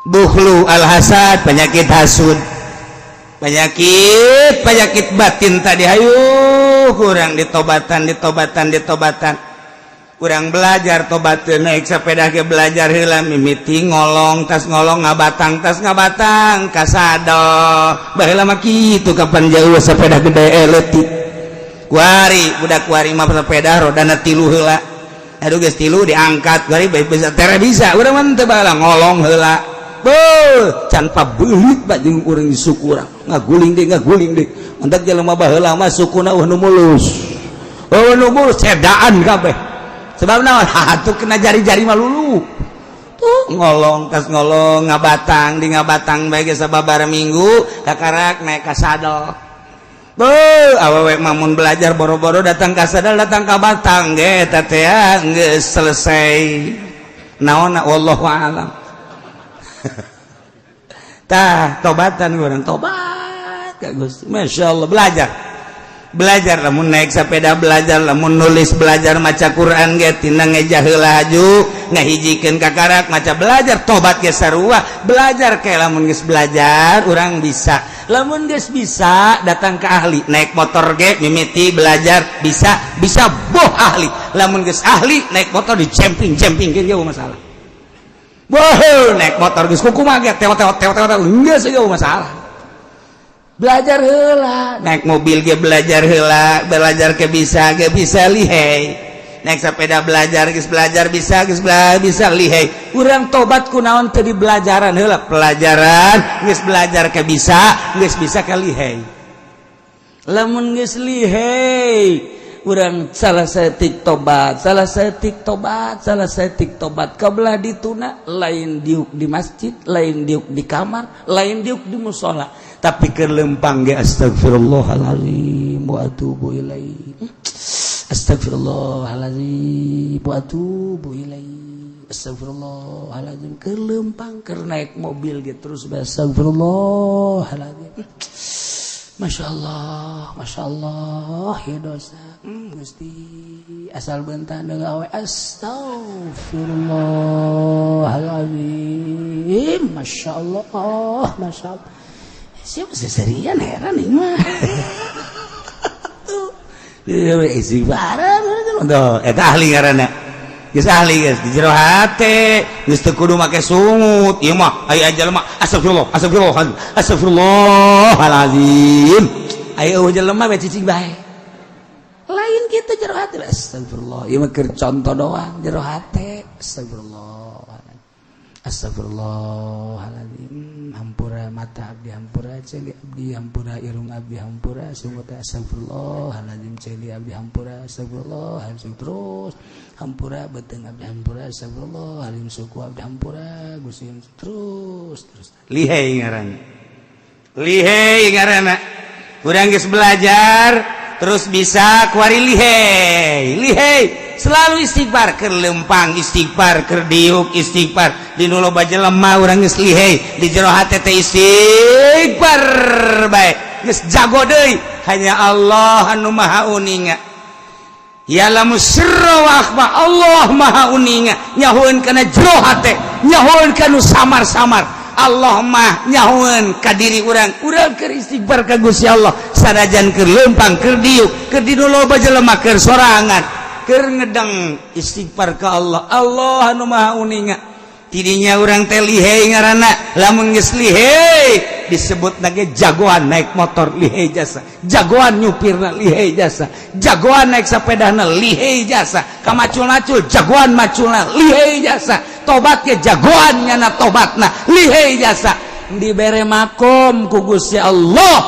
Bukhlu, al-hasad, penyakit hasud, penyakit penyakit batin tadi. Ayo kurang ditobatan, ditobatan, ditobatan. Kurang belajar tobat, naik sepeda ke belajar heula, mimiti ngolong, tas ngolong ngabatang, tas ngabatang kasadol. Baheula mah kitu, kapan jauh sepeda gede leutik. Kuari budak kuari mah sepeda rodana tilu heula. Aduh, geus tilu diangkat kuari bae bisa tere bisa. Urang mah teu baheula, ngolong heula. Beuh, can pabelit ba jeung urang suku urang. Ngaguling deui, ngaguling deui. Mantak jelema baheula mah sukuna eueuh nu mulus. Eueuh nu mulus cedaan kabeh. Sebab naon? Atuh kena jari-jari mah lulu. Tuh ngolong, tas ngolong ngabatang, di ngabatang bae geus sababaraha minggu kakarak naik ka sadel. Beuh, awewe mah mun belajar boro-boro datang ka sadel, datang ka batang ge eta teh geus selesai. Naonna, wallahu alam. Tah, tobatan urang, tobat ka Gusti. Masya Allah, belajar. Belajar lamun naik sepeda, belajar lamun nulis, belajar maca Quran ge tina ngeja heula haju ngahijikeun kakarak maca, belajar tobat ge sarua belajar. Kayak lamun geus belajar urang bisa, lamun geus bisa datang ke ahli. Naik motor ge mimiti belajar, bisa bisa boh ahli. Lamun geus ahli naik motor di camping camping ge masalah. Boh naik motor geus kumaha ge teo teo teo teo geus ge masalah. Belajar heula. Naik mobil ge belajar heula, belajar ke bisa ge bisa lihai. Naik sepeda belajar, geus belajar bisa, geus belajar bisa lihai. Urang tobat kunaon teu di belajaran heula? Pelajaran geus belajar ke bisa, geus bisa ke lihai. Lamun geus lihai urang salah saeutik tobat, salah saeutik tobat, salah saeutik tobat. Kabelah dituna lain diuk di masjid, lain diuk di kamar, lain diuk di musola, tapi keur lempang ge astagfirullahalazim wa atubu ilaih, astagfirullahalazim wa atubu ilaih, astagfirullahalazim. Keur lempang, keur naik mobil ge terus astagfirullahalazim. Masya Allah, Masya Allah ya dosa. Gusti asal bentar dengan awe astagfirullahaladzim. Masya Allah, Masya Allah. Siapa seserian heran ini mah. Tuh istighfar tuh eta ahli ngaranna. Geus ahli, geus di jero hate, geus teu kudu make sungut. Ieu mah aya jelema astagfirullah, astagfirullah, astagfirullahalazim. Aya eueuh jelema we cicing bae. Lain kitu, jero hate astagfirullah. Ieu mah keur contoh doang, jero hate astagfirullah. Astagfirullahaladzim, hampura mata abdi, hampura ceuli abdi, hampura irung abdi, hampura sungut. Astagfirullahaladzim, ceuli abdi hampura. Astagfirullahaladzim, terus hampura beuteung abdi, hampura. Astagfirullahaladzim, suku abdi hampura Gusti, terus terus. Lihai ngaranna, lihai ngaranna. Urang geus belajar terus bisa kuari lihai, lihai selalu istighfar. Keur lempang istighfar, keur diuk istighfar, di nu loba jelema urang geus lihai, di jero hate teh istighfar bae, geus jago deui. Hanya Allah anu maha uninga, ya'lamu sirra wa akhfa. Allah maha uninga, nyahoeun kana jero hate, nyahoeun kana samar-samar. Allah mah nyahoeun ka diri urang. Urang keur istighfar ka Gusti Allah sanajan keur lempang, keur diuk, keur di nu loba jelema, keur sorangan, keur ngedeng, istighfar ka Allah. Allah anu maha uninga. Tidinya urang teh lihai ngaranna. Lamun geus lihai disebut nage jagoan naik motor lihai jasa, jagoan nyupirna lihai jasa, jagoan naik sepedana lihai jasa, kamacul-macul jagoan maculna lihai jasa, tobatnya jagoan nyana tobatna lihai jasa. Dibere makom ku Gusti Allah,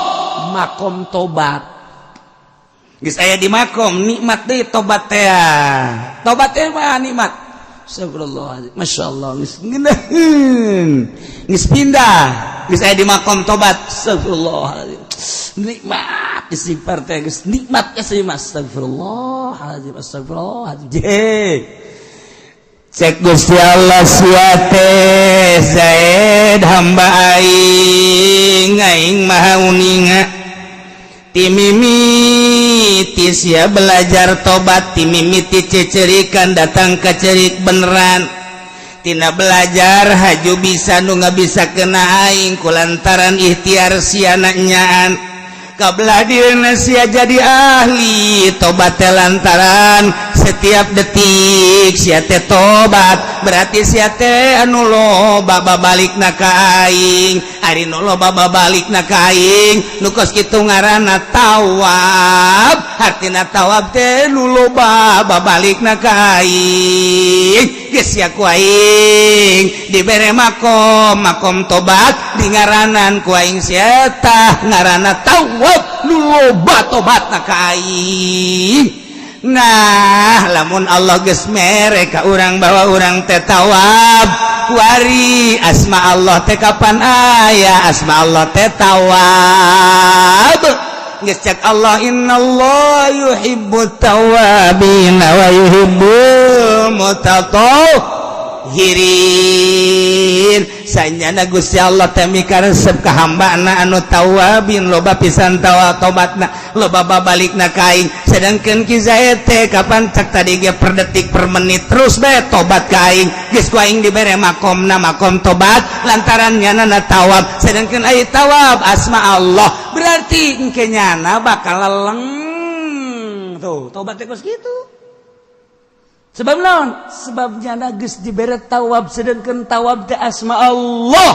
makom tobat. Geus aya di makom nikmat deui tobat teh. Tobat teh mah nikmat. Astagfirullah, Masya Allah, geus ngeunaheun, geus pindah, geus aya di makom tobat. Astagfirullahaladzim, nikmat istighfar teh geus nikmat geus. Astagfirullahaladzim, astagfirullahaladzim. Cek Gusti Allah, sia teh Zaid hamba aing, aing maha uninga. Timimiti sia belajar tobat, timimiti cecerikan datang ke cerik beneran, tina belajar haju bisa nu nggak bisa kena aing kulantaran ikhtiar sia nyaan kabelah dirinya sia jadi ahli tobat lantaran setiap detik sia teh tobat. Berarti sia teh anu loba babalik na ka aing. Ari nu loba babalik na ka aing nu kos kitu ngaranna tawab. Hartina tawab teh nu loba babalik na ka aing. Geus sia ku aing dibere makom, makom tobat, di ngaranan ku aing sia tah ngaranna tawab, nu loba tobat na ka aing. Nah, lamun Allah geus mere ka urang bahwa urang teh tawab, kuari asma Allah teh kapan aya asma Allah teh tawab. Geus cek Allah, innallaha yuhibbut tawabin wa yuhibbul mutatahhirin. Sanyana Gusti Allah teh mikaresep ka hambana anu tawabin, loba pisan tawa tobatna, loba babalikna ka aing. Sedangkan Ki Zaid teh kapan cak tadi ge per detik, per menit terus bae tobat ka aing. Geus ku aing dibere makomna makom tobat lantaran nyana na tawab. Sedangkan ai tawab asma Allah, berarti engke nyana bakal leleng tuh tobat teh kos kitu. Sebab naon? Sebab nyana geus dibere tawab, sedangkan tawab teh asma Allah.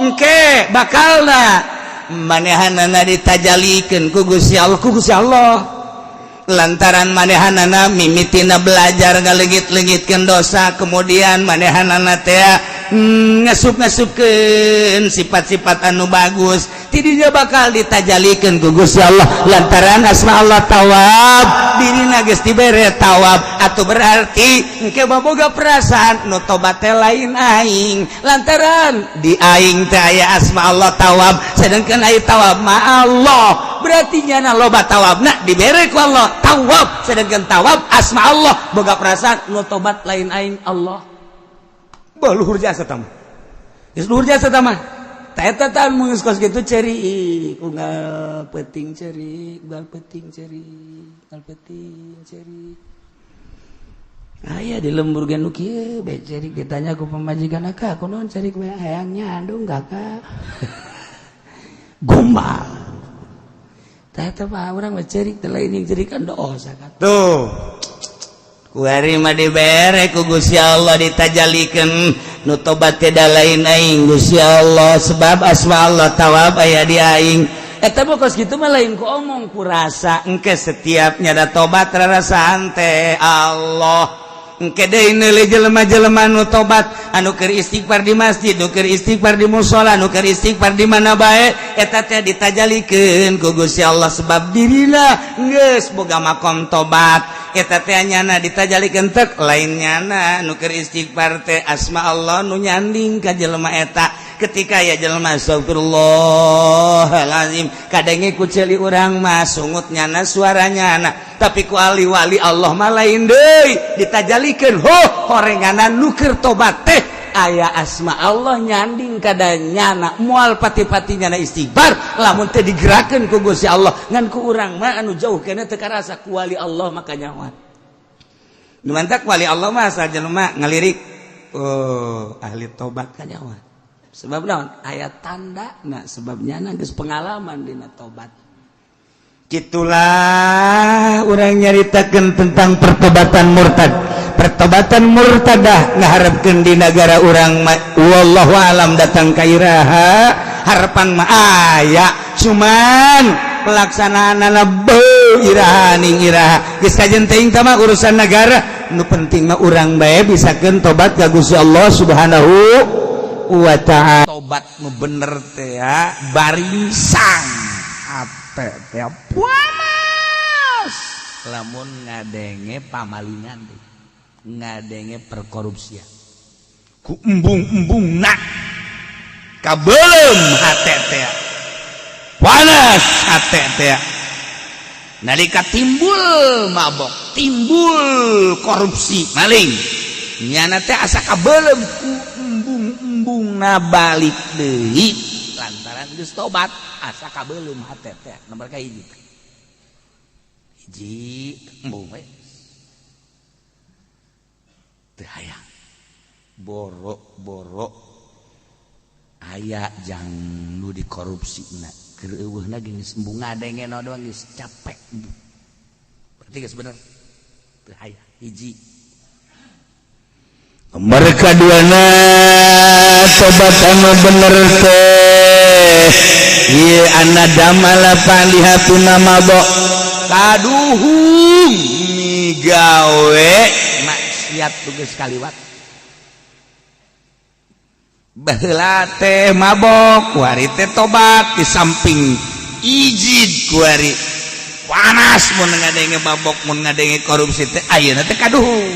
Engke bakalna manehanana ditajalikeun ku Gusti Allah, ku Gusti Allah. Lantaran manehanana mimitina belajar ngaleungit-leungitkeun dosa, kemudian manehanana teh ngasup-ngasupkeun sifat-sifat anu bagus, tidinya bakal ditajalikeun ku Gusti Allah lantaran asma Allah tawab. Dirina geus dibere tawab atau berarti engke baboga perasaan nu tobat teh lain aing, lantaran di aing teh aya asma Allah tawab, sedangkan aya tawab ma Allah, berarti nyana loba tawabna dibere ku Allah tawab, sedangkan tawab asma Allah, boga perasaan nu tobat lain aing, Allah. Bah, luhur jasa tah mah, geus luhur jasa tah mah. Ta eta tah mun geus kos kitu ceurik unggal peuting, ceurik unggal peuting, ceurik unggal peuting, ceurik. Aya di lembur ge nu kieu bae ceurik. Ditanya ku pamajikan, "Akak, kunaon ceurik we?" "Hayang nyandung, Kakak." Gombal. Tah eta mah urang mah ceurik teh lain yang ceurik kan dosa kan. Tuh. Kuari mah dibere ku Gusti Allah, ditajalikeun nu tobat teh da lain aing, Gusti Allah, sebab asma Allah tawab aya di aing. Eta mah kos kitu mah lain ku omong, ku rasa. Engke setiapnya da tobat rarasaan teh Allah. Engke deui neuleuh jelema-jelema nu tobat, anu keur istighfar di masjid, nu keur istighfar di musala, nu keur istighfar di mana bae, eta teh ditajalikeun ku Gusti Allah sebab dirina geus boga makom tobat. Eta teh nyana ditajalikeun tek lain nyana nu keur istighfar teh, asma Allah nu nyanding ka jelema eta. Ketika ya jelema astagfirullahalazim, kadenge ku ceuli urang mah sungut nyana, suara nyana, tapi ku ahli wali Allah mah lain deui, ditajalikeun ho horenganan nu keur tobat teh aya asma Allah nyanding kada nyana. Moal pati-pati nyana istighfar lamun teh digerakkeun ku Gusti Allah. Ngan ku urang mah anu jauh keneh teu karasa, ku wali Allah maka nyawan. Nu mantak wali Allah mah asal jelema ngalirik, oh, ahli tobat, kanyawan. Sebab naon? Aya tanda. Nah, sebabnya geus pengalaman dina tobat. Gitulah urang nyaritakeun tentang pertobatan murtad, pertobatan murtadah. Ngaharapkeun di negara urang, wallahu alam datang ka iraha. Harapan mah aya, cuman pelaksanaan beuh iraha ning iraha. Geus kajen teuing mah urusan negara, nu penting mah urang bae bisakeun tobat ka Gusti Allah Subhanahu wa Ta'ala. Tobat nu bener teh ya baringsang hate teh panas lamun ngadenge pamalingan teh, ngadenge perkorupsian, ku embung-embung nak kabelum hate teh panas hate teh. Nalika timbul mabok, timbul korupsi, maling, nyana teh asa kabelum ku embung-embung na balik deui lantaran geus tobat, asa kabelum hate teh. Nomor ka hiji, hiji embung we teu hayang borok-borok aya jang nu dikorupsi na keur eueuhna geus embung, ngadenge doang geus capek, berarti geus bener teu hayang. Hiji. Nomor kaduana, tobat anu bener teh ieu anadama lihatuna mabok kaduhung migawe maksiat tugas kaliwat. Baheula teh mabok, kuari teh tobat. Di samping ijid, kuari panas mun ngadenge mabok, mun ngadenge korupsi teh. Ayeuna teh kaduhung,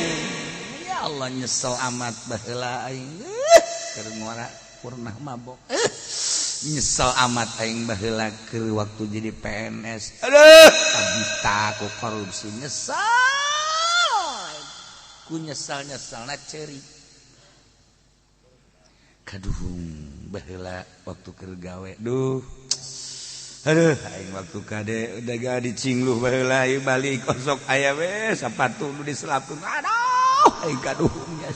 ya Allah, nyesel amat baheula aing keur ngora pernah mabok, nyesel amat aing baheula keur waktu jadi PNS, aduh, kabita ku korupsi, nyesel ku nyesel, nyeselna ceurik. Kaduhung baheula waktu keur gawe duh. Aduh aing waktu kade udah gak dicingluh baheula ieu balik osok aya we sapatu nu diselapkeun. Aduh aing kaduhung nya.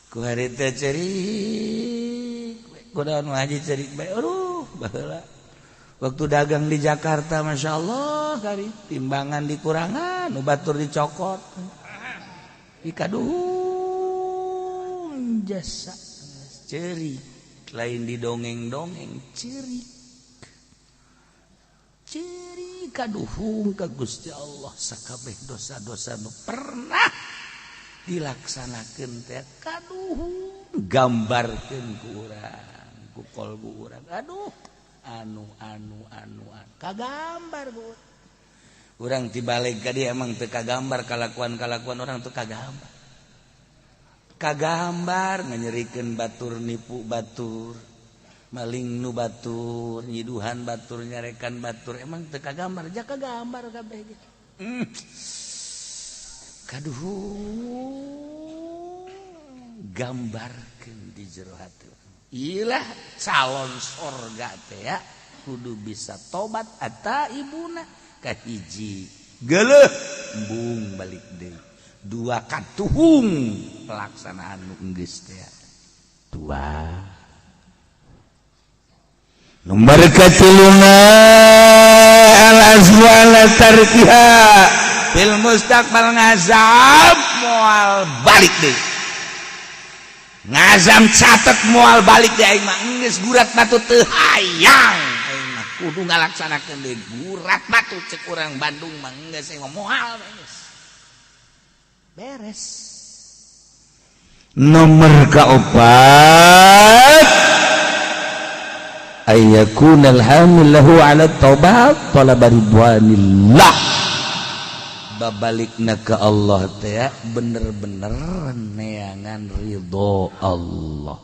Ku hari teh cerik kunaon haji cerik bae aduh baheula waktu dagang di Jakarta Masya Allah kari timbangan dikurangan nu batur dicokot dikaduhung jasa cerik lain didongeng-dongeng cerik cerik kaduhung ka Gusti Allah sakabeh dosa-dosa nu pernah dilaksanakeun teh kaduhung gambarkeun ku urang ku kolbu urang aduh anu anu anu kagambar ku urang tibalik ka dia emang teu kagambar kalakuan-kalakuan orang teu kagambar kagambar nganyerikeun batur nipu batur maling nu batur nyiduhan batur nyarekan batur emang teu kagambar ja kagambar kabeh ge kaduhung gambarkeun di jero hati. Ilah calon sorga teh ya kudu bisa tobat ata ibuna kahiji geuleuh embung balik deui dua katuhung pelaksanaan nu geus teh dua nomor katiluna al azmu ala tarkiha fil mustaqbal ngazam moal balik deui ngazam catet moal balik deui aing mah geus gurat batu teu hayang aing mah kudu ngalaksanakeun deui gurat batu cek urang Bandung mah geus aing mah moal geus beres. Nomor kaopat ayyakunal hamil lahu ala taubat talaba ridwanillah babalikna ke Allah teh bener-bener neangan ridho Allah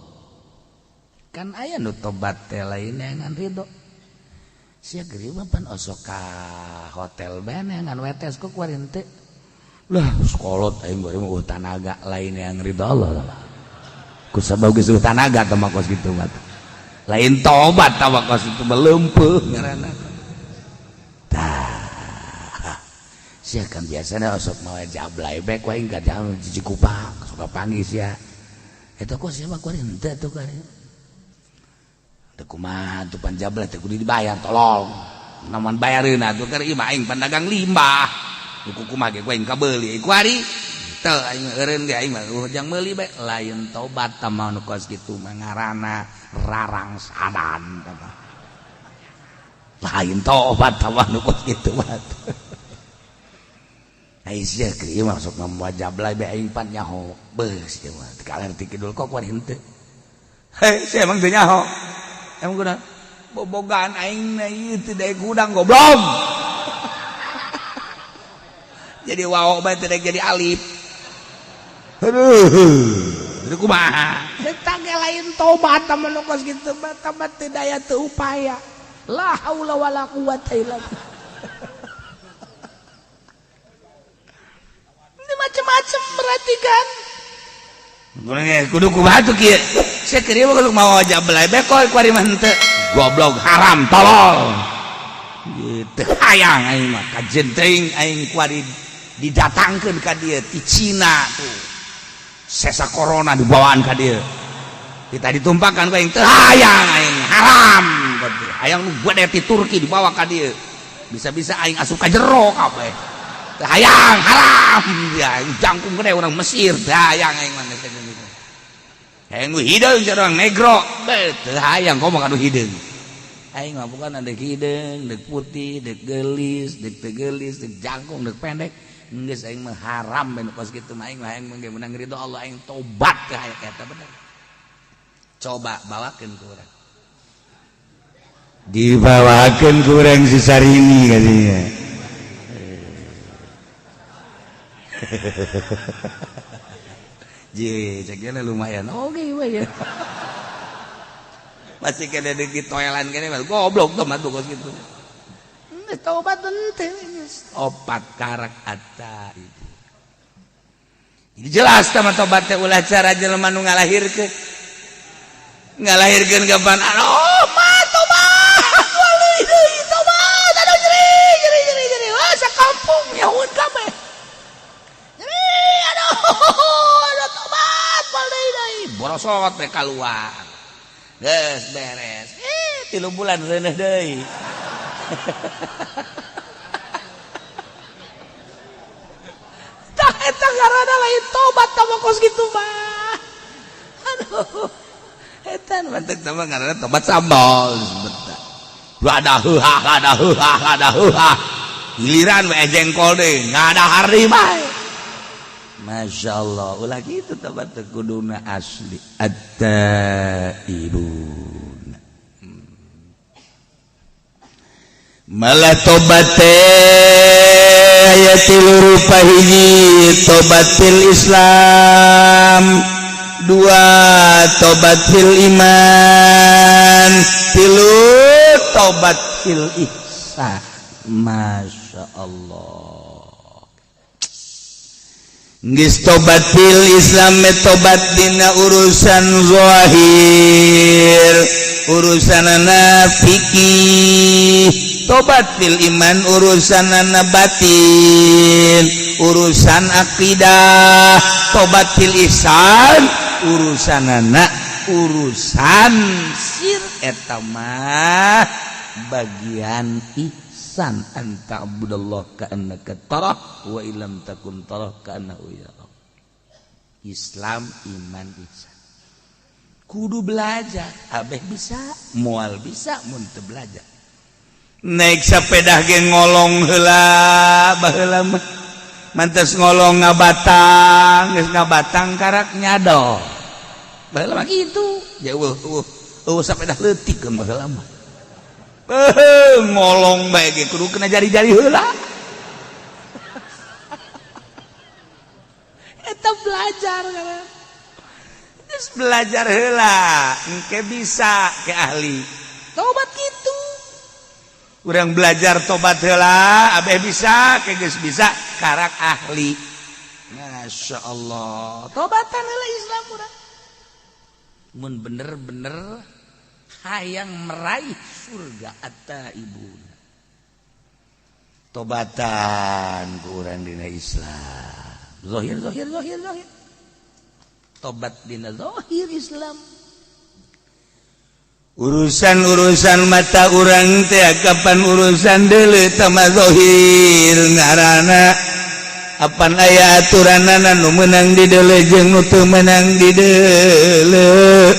kan aya nu tobat teh lain neangan ridho sia geuri mah pan osok ka hotel bae neangan wetes kok kuari henteu lah sekolot aing bari mah tanaga lain neangan ridho Allah lah ku sabab geus tanaga teh mah kos kitu mah lain tobat tah mah kos kitu mah leumpeuh ngaranna tah sia kan biasanya osok mawa jablay bae ku aing ka jam Cikupa suka panggih sia eta kok sia mah kuari henteu atuh kuari teu kumaha tuh pan jablay teh kudu dibayar tolong namun bayareun atuh keur ieu mah aing pan dagang limbah nu kumaha ge ku aing kabeuli kuari teu aing eureun ge aing mah jang meuli bae lain tobat tah mah nu kos kitu mah ngaranna rarangsadan tah mah lain tobat tah mah nu kos kitu mah Aisyah kieu masuk mawa jablay bae aing pan nyaho beus ieu mah teu kaler ti kidul kok kuari henteu hei sia emang teu nyaho emang guna bobogaan aing na ieu teu daek hudang goblok jadi wawo bae teu daek jadi alif aduh jadi kumaha eta ge lain tobat tah mah nu kos kitu mah tah teu daya teu upaya la haula wala quwata illa billah macem-macem berarti kan kudu kumaha tuh kieu sia keur ieu mah mawa jablay bae kuari mah henteu goblok haram tolol gitu hayang aing mah kajen teuing aing kuari didatangkeun ka dieu ti Cina tuh sesa corona dibawaan ka dieu kita ditumpahkan ku aing teu hayang aing haram hayang nu gede ti Turki dibawa ka dieu bisa-bisa aing asup ka jero kabeh hayang haram ya jangkung gede orang Mesir hayang aing mah geus gitu hayang nu hideung sia orang negro teu hayang komo ka nu hideung aing mah bukan ada hideung deuk putih deuk geulis deuk teu geulis deuk jangkung deuk pendek geus aing mah haram ben kos kitu mah aing mah hayang mah meunang ridho Allah aing tobat teh hayang eta bener coba bawakeun ku urang dibawakeun ku urang si Sarini katanya. Ji, ceknya lumayan. Oke, we ya. Masih kena di toilan kene goblok tuh mah kos kitu. Geus tobat henteu geus. Opat karak ata itu. Jadi jelas sama tobat teh ulah cara jelema nu ngalahirkeun. Ngalahirkeun kapan? Aduh, mah tobat. Wali deui tobat. Aduh nyeri nyeri nyeri nyeri. Wah, sakampung nyaun kabeh. Nyeri aduh, aduh tobat wali deui. Borosot we kaluar. Geus beres. 3 bulan reuneuh deui. Tah eta ngaranna lain tobat tah mah kos kitu mah. Aduh. Eta nu mantek tah mah ngaranna tobat sambal disebut tah. Lada heuhah lada heuhah lada heuhah. Giliran we jengkol deui ngadahar deui bae. Masya Allah, ulah kitu tobat teh kuduna asli. At-taibun. Malah tobat teh aya tilu rupa, hiji tobat fil Islam, dua tobat fil iman, tilu tobat fil ihsan. Masya Allah, geus tobat fil Islam tobat dina urusan zahir, urusanana fikih, tobat fil iman urusanana batin, urusan akidah, tobat fil ihsan urusanana urusan sir eta mah bagian ihsan, anta abudallah ka'annaka tarah wa illam takun tarah ka'annahu yarak. Islam, iman, ihsan kudu belajar, abeh bisa moal bisa mun teu belajar. Naik sepeda ge ngolong heula baheula mah, mantes ngolong ngabatang, geus ngabatang karak nyadol baheula mah kitu. Jauh eueuh eueuh sepeda leutik baheula mah, ngolong bae ge kudu kena jari-jari heula. Eta belajar geus belajar heula engke bisa ke ahli tobat kitu. Urang belajar tobat heula abeh bisa ke geus bisa karak ahli. Masya Allah, tobatan heula Islam urang mun bener-bener hayang meraih surga. At-taibun tobatan ku urang dina Islam zahir zahir zahir zahir, tobat dina zahir Islam. Urusan-urusan mata urang teh kapan urusan deuleu tama zahir ngaranna, apan aya aturanana nu meunang di deuleu jeung nu teu meunang di deuleu.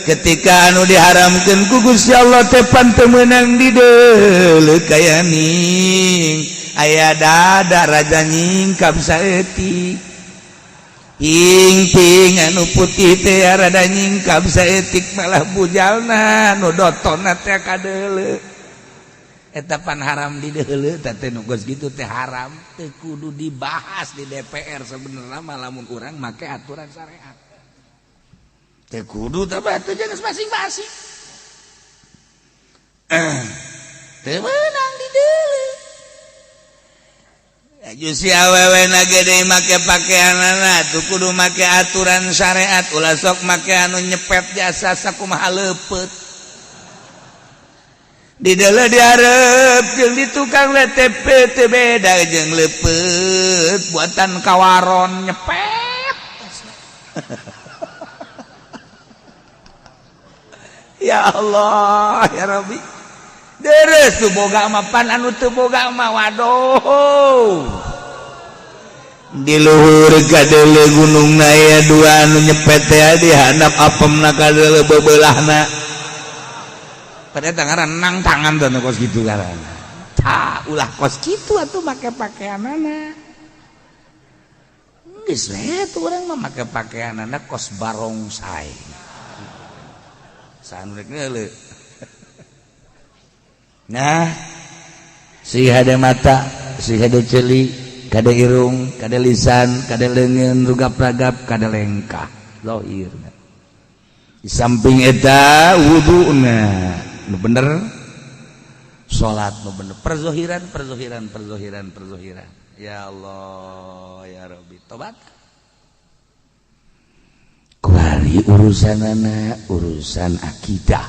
Ketika anu diharamkeun ku Gusti Allah teh pan teu meunang di deuleu, kaya ning aya dada raja nyingkap saeutik, Ing anu putih teh rada nyingkap saeutik, malah bujalna nu dotonna teh kadeuleu. Eta pan haram di deuleu teh, nu geus kitu teh haram, teu kudu dibahas di DPR sebenarnya mah lamun urang make aturan syariat. Teu kudu teh batu jeung masing-masing. Teu meunang di deuleu. Si awewe na gede make pakaianana tuh kudu make aturan syariat, ulah sok make anu nyepet jasa sakumaha leupeut di deuleu dihareup jeung di tukang LTP teu beda jeung leupeut buatan kawaron nyepet. Ya Allah ya Rabbi, deres tuh boga mah pan anu teu boga mah waduh. Di luhur kadeuleu gunung aya dua anu nyepet teh di handap apemna kadeuleu bebelahna. Pada tangan nang tangan tuh kos kitu ngaranna. Tah ulah kos kitu atuh make pakaianana. Geus we tuh urang mah make pakaianana kos barongsai. Saha nu rek ngeuleuh. Nah, si hade mata, si hade ceuli, kade irung, kade lisan, kade leungeun, rugap-ragap, kade lengkah. Zahir. Di samping eta wuduna nu bener, salat nu bener, perzohiran, perzohiran, perzohiran, perzohiran. Ya Allah, ya Rabbi, tobat. Ari urusanana urusan akidah,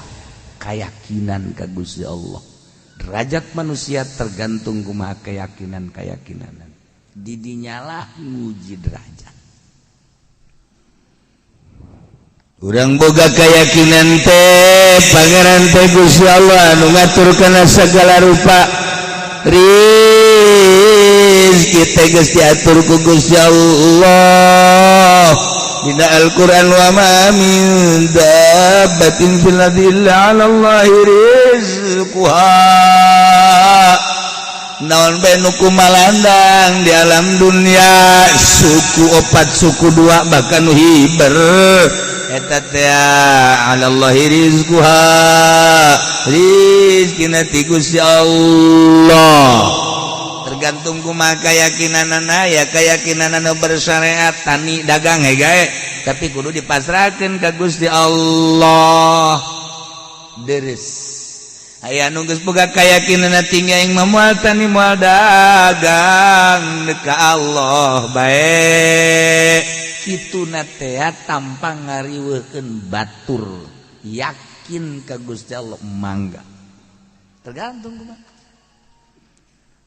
keyakinan ka Gusti Allah. Derajat manusia tergantung kumaha keyakinan keyakinan. Didinyalah nguji derajat. Urang boga keyakinan teh Pangeran teh Gusti Allah anu ngatur kana segala rupa. Rizki teh geus diatur ku Gusti Allah. Dina Al-Qur'an, wa ma min dabbatin fil ardi illa 'ala Allahi rizquha. Naon bae nu kumalandang di alam dunia, suku opat, suku dua, bahkan nu hiber, eta teh 'ala Allahi rizquha, rizkina ti Gusti Allah. Tergantung kumaha keyakinanana ya, keyakinan anu bersyariat, tani, dagang gae, tapi kudu dipasrahkeun ka Gusti Allah. Deres aya nu geus boga keyakinan tinggi, aing mah moal tani, moal dagang, ka Allah bae. Kitu na teh tanpa ngariweuhkeun batur, yakin ka Gusti Allah, mangga. Tergantung kumaha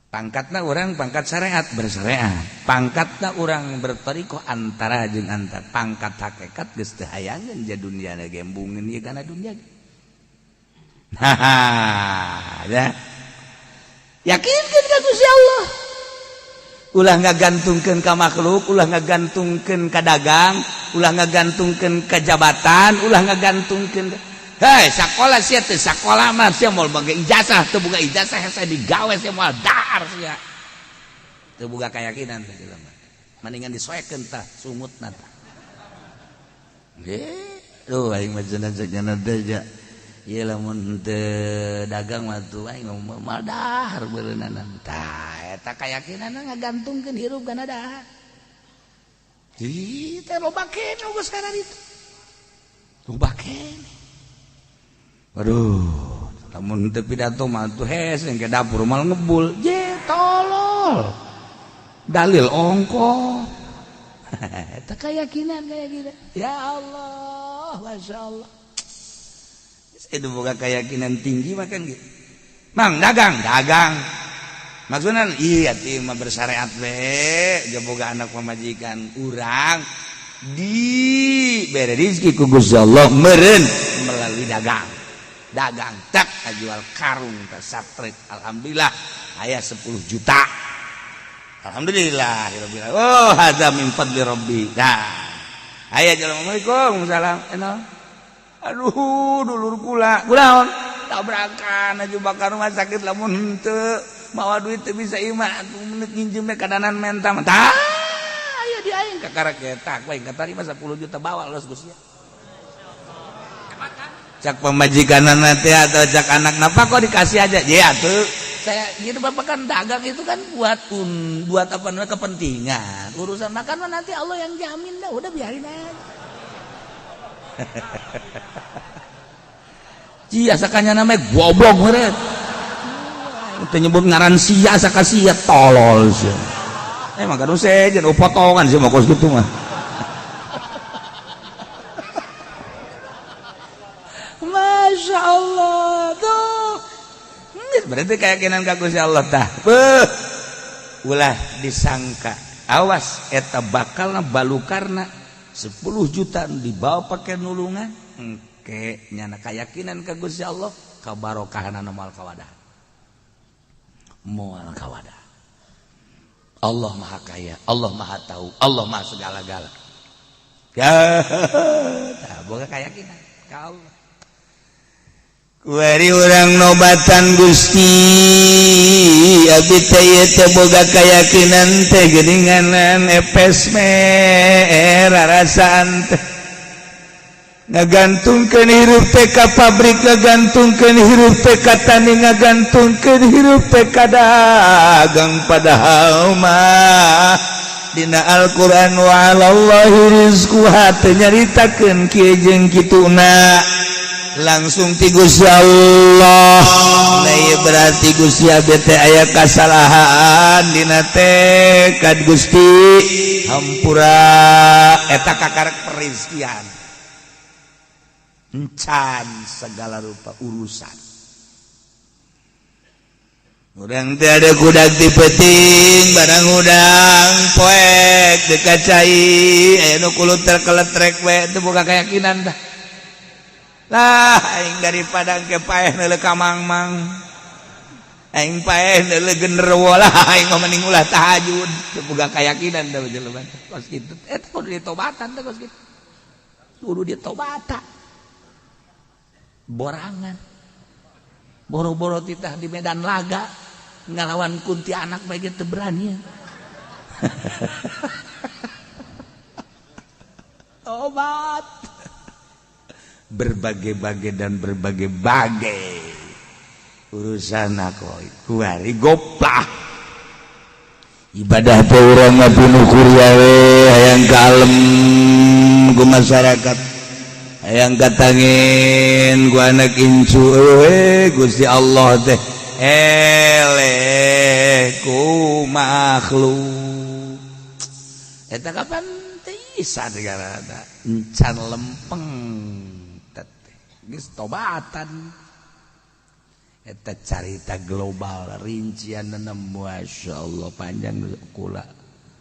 pangkatna. Urang pangkat syariat, bersyariat. Pangkatna urang bertorikoh, antara jeung antar. Pangkat hakikat geus teu hayangeun ja dunia gembungeun ieu kana dunia. Nah, ya, yakinkeun ka Gusti Allah, ulah ngagantungkeun ka makhluk, ulah ngagantungkeun ka dagang, ulah ngagantungkeun ka jabatan, ulah ngagantungkeun. Hei, sekolah sia teh, sekolah mah sia moal boga ijazah, teu boga ijazah saya digawe sia moal dahar sia. Teu boga keyakinan teh jelema. Mendingan disoekeun tah sungutna tah. Nggih, duh, aing mah cenah cenah teh ja. Ieu lamun teu dagang mah tuh aing moal dahar beureunanan. Tah, eta keyakinan ngagantungkeun hirup kana dahar. Ih, teh loba keneh geus kana ditu. Loba keneh. Waduh, lamun teu pidato mah tuh hes ke dapur mal ngebul. Je tolol. Dalil ongko. Eta keyakinan kayak gitu. Ya Allah, Masya Allah. Itu boga keyakinan tinggi mah kan gitu. Mang dagang, dagang. Maksudnya iya ti mah bersyariat we, boga anak pamajikan urang di bere rezeki ku Gusti Allah meureun melalui dagang. Dagang tak jual karung ke satrek, alhamdulillah aya 10 juta, alhamdulillah. Oh, hadza min fadli rabbi. Nah, aya, assalamualaikum, salam. Aduh, dulur kula kula tabrakan aja bakal rumah sakit, lamun henteu mawa duit teu bisa imah atuh menit nginjem kadanan menta tah aya di aing kakara ketak we katarima 10 juta, bawa los Gusti. Cak pemajikan nanti atau cak anak, napa kok dikasih aja ya tuh saya gitu. Bapak kan dagang itu kan buat buat apa namanya, kepentingan. Urusan makan mah nanti Allah yang jamin dah, udah biarin aja. Cia sakanya namanya goblok meureun. Teu nyebut ngaran sia, saka sia tolol sia. Emang kan sejen potongan sih mah kos gitu mah. Masya Allah tuh. Berarti keyakinan ka Gusti Allah tah. Beuh. Ulah disangka. Awas eta bakalna balukarna 10 juta dibawa pakai nulungan. Engke nyana keyakinan ka Gusti Allah, kabarokahanana moal kawadah. Moal kawadah. Allah Maha Kaya, Allah Maha Tahu, Allah Maha segala-gala. Ya, tah boga keyakinan ka Allah. Kuari urang nobatan Gusti, abdi teh ieu teh boga keyakinan teh geuninganan epes merarasaan teh ngagantungkeun hirup teh ka pabrik, ngagantungkeun hirup teh ka tani, ngagantungkeun hirup teh ka dagang, padahal mah dina Al-Qur'an wa 'alallahi rizquha teu nyaritakeun kieu jeung kituna, langsung ti Gusti Allah. Nah, ieu berarti Gusti abdi teh aya kasalahan dina tekad, Gusti hampura. Eta kakarek perizkian. Encan segala rupa urusan. Urang teh ada kudak di peuting, barang hudang poek dekat cai, aya nu kuluter keletrek we, teu boga keyakinan dah. Lah aing daripada ke paeh neuleuh ka mang-mang. Aing paeh neuleuh genderuwo lah, aing mah mending ulah tahajud. Teu boga keyakinan dah jelema teh. Kos kitu eta kudu ditobatan teh kos kitu. Kudu ditobatan. Borangan. Boro-boro titah di medan laga ngalawan kuntianak bae teu berani. Tobat. Berbagai-bagai dan berbagai-bagai urusan aku kuari goplah ibadah teh urang mah pinuh kuria we, hayang kalem ku masyarakat, hayang katangin ku anak incu we. Gusti Allah teh eleh ku makhluk eta kapan teh isa negara encan lempeng teh geus tobatan. Eta carita global rincian Masya Allah panjang, kula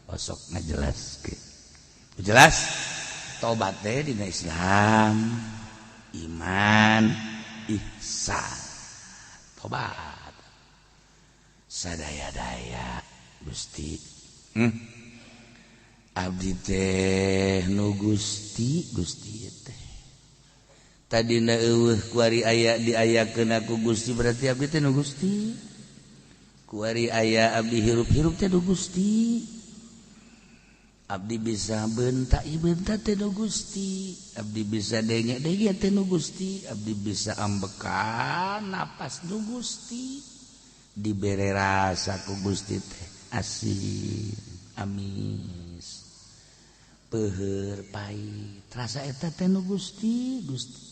osok ngajelaskeun jelas tobat teh dina Islam, iman, ihsan, tobat sadaya-daya. Gusti, Abdi teh nu Gusti, Gusti teh tadina eueuh, kuari aya diayakeun ku Gusti, berarti abdi teh nu Gusti. Kuari aya abdi hirup-hirup teh nu Gusti. Abdi bisa bentak bentak teh nu Gusti. Abdi bisa denge denge teh nu Gusti. Abdi bisa ambekan napas nu Gusti. Dibere rasa ku Gusti teh asin, amis, peuheur, pahit, rasa eta teh nu Gusti. Gusti,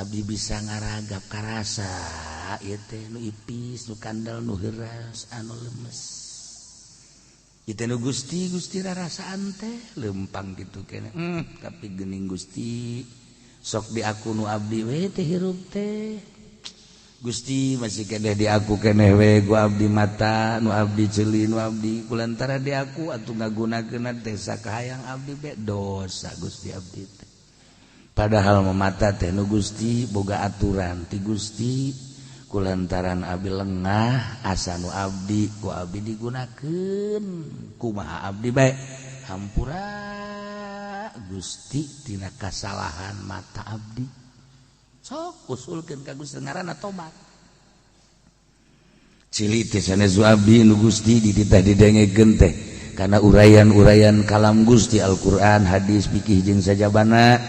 abdi bisa ngaragap karasa ieu teh nu ipis, nu kandel, nu heuras, anu lemes. Ieu nu Gusti. Gusti, rarasaan teh lempang gitu kene, tapi geuning Gusti sok di aku nu abdi we teh hirup teh. Gusti, masih keneh di aku keneh we ku abdi mata nu abdi, ceuli nu abdi. Kulantara di aku atuh ngagunakeun teh sakahayang abdi be dosa. Gusti, abdi teh padahal mata teh nu Gusti, boga aturan ti Gusti. Kulantaran abdi lengah, asa nu abdi ku abdi digunakeun kumaha abdi bae. Hampura Gusti tina kasalahan mata abdi. Sok usulkeun ka Gusti, ngaranna tobat. Cili teh sanes abdi, nu Gusti. Dititah didengekeun teh karena uraian-uraian kalam Gusti, Al-Qur'an, hadis, fikih jeung sajabana,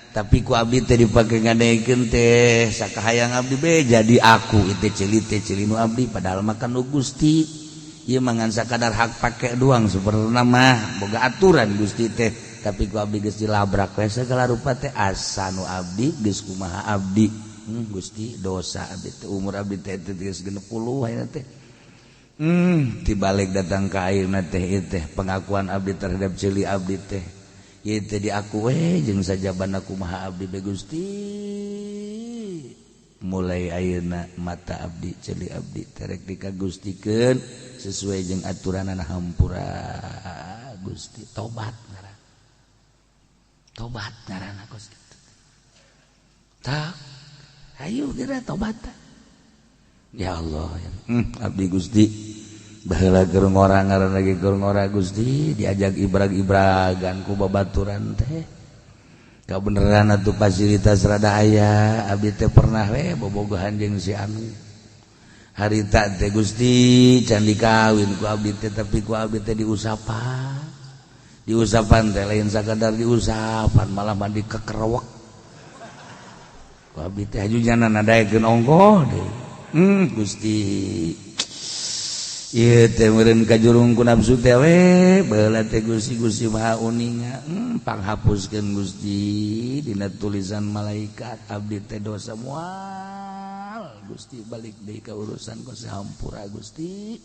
tapi ku abdi teh dipake ngadengekeun teh sakahayang abdi be. Jadi aku itu ceuli teh ceuli nu abdi, padahal makan nu Gusti. Ieu mah ngan sakadar hak pake doang. Sebenarnya mah boga aturan Gusti teh, tapi ku abdi geus dilabrak we segala rupa teh, asa nu abdi geus kumaha abdi. Gusti, dosa abdi teh. Umur abdi teh geus 60 ayeuna teh. Tibalik datang ka ayeuna teh, ieu teh pengakuan abdi terhadap ceuli abdi teh, ieu teh di aku we jeung sajabana kumaha abdi be. Gusti, mulai ayeuna mata abdi, ceuli abdi terek dikagustikeun sesuai jeung aturanana. Hampura Gusti. Tobat ngaran, tobat ngaranna kos kitu. Tak ayo geura tobat. Ya Allah ya. Abdi Gusti baheula keur ngora, ngaran lagi keur ngora Gusti, diajak ibrag-ibragan ku babaturan teh. Kabeneran atuh fasilitas rada aya, abdi teh pernah we bobogohan jeung si anu harita teh Gusti, can dikawin ku abdi teh, tapi ku abdi teh diusapan. Diusapan teh lain sakadar diusapan, malah mandi kekerewek ku abdi teh, haju jana nadaekeun ongkoh deui. Gusti, ieu teh meureun kajurung ku nafsu teh we baheula teh. Gusti, Gusti Maha uninga, panghapuskeun Gusti dina tulisan malaikat abdi teh dosa. Moal Gusti balik deui ka urusan ku, hampura Gusti.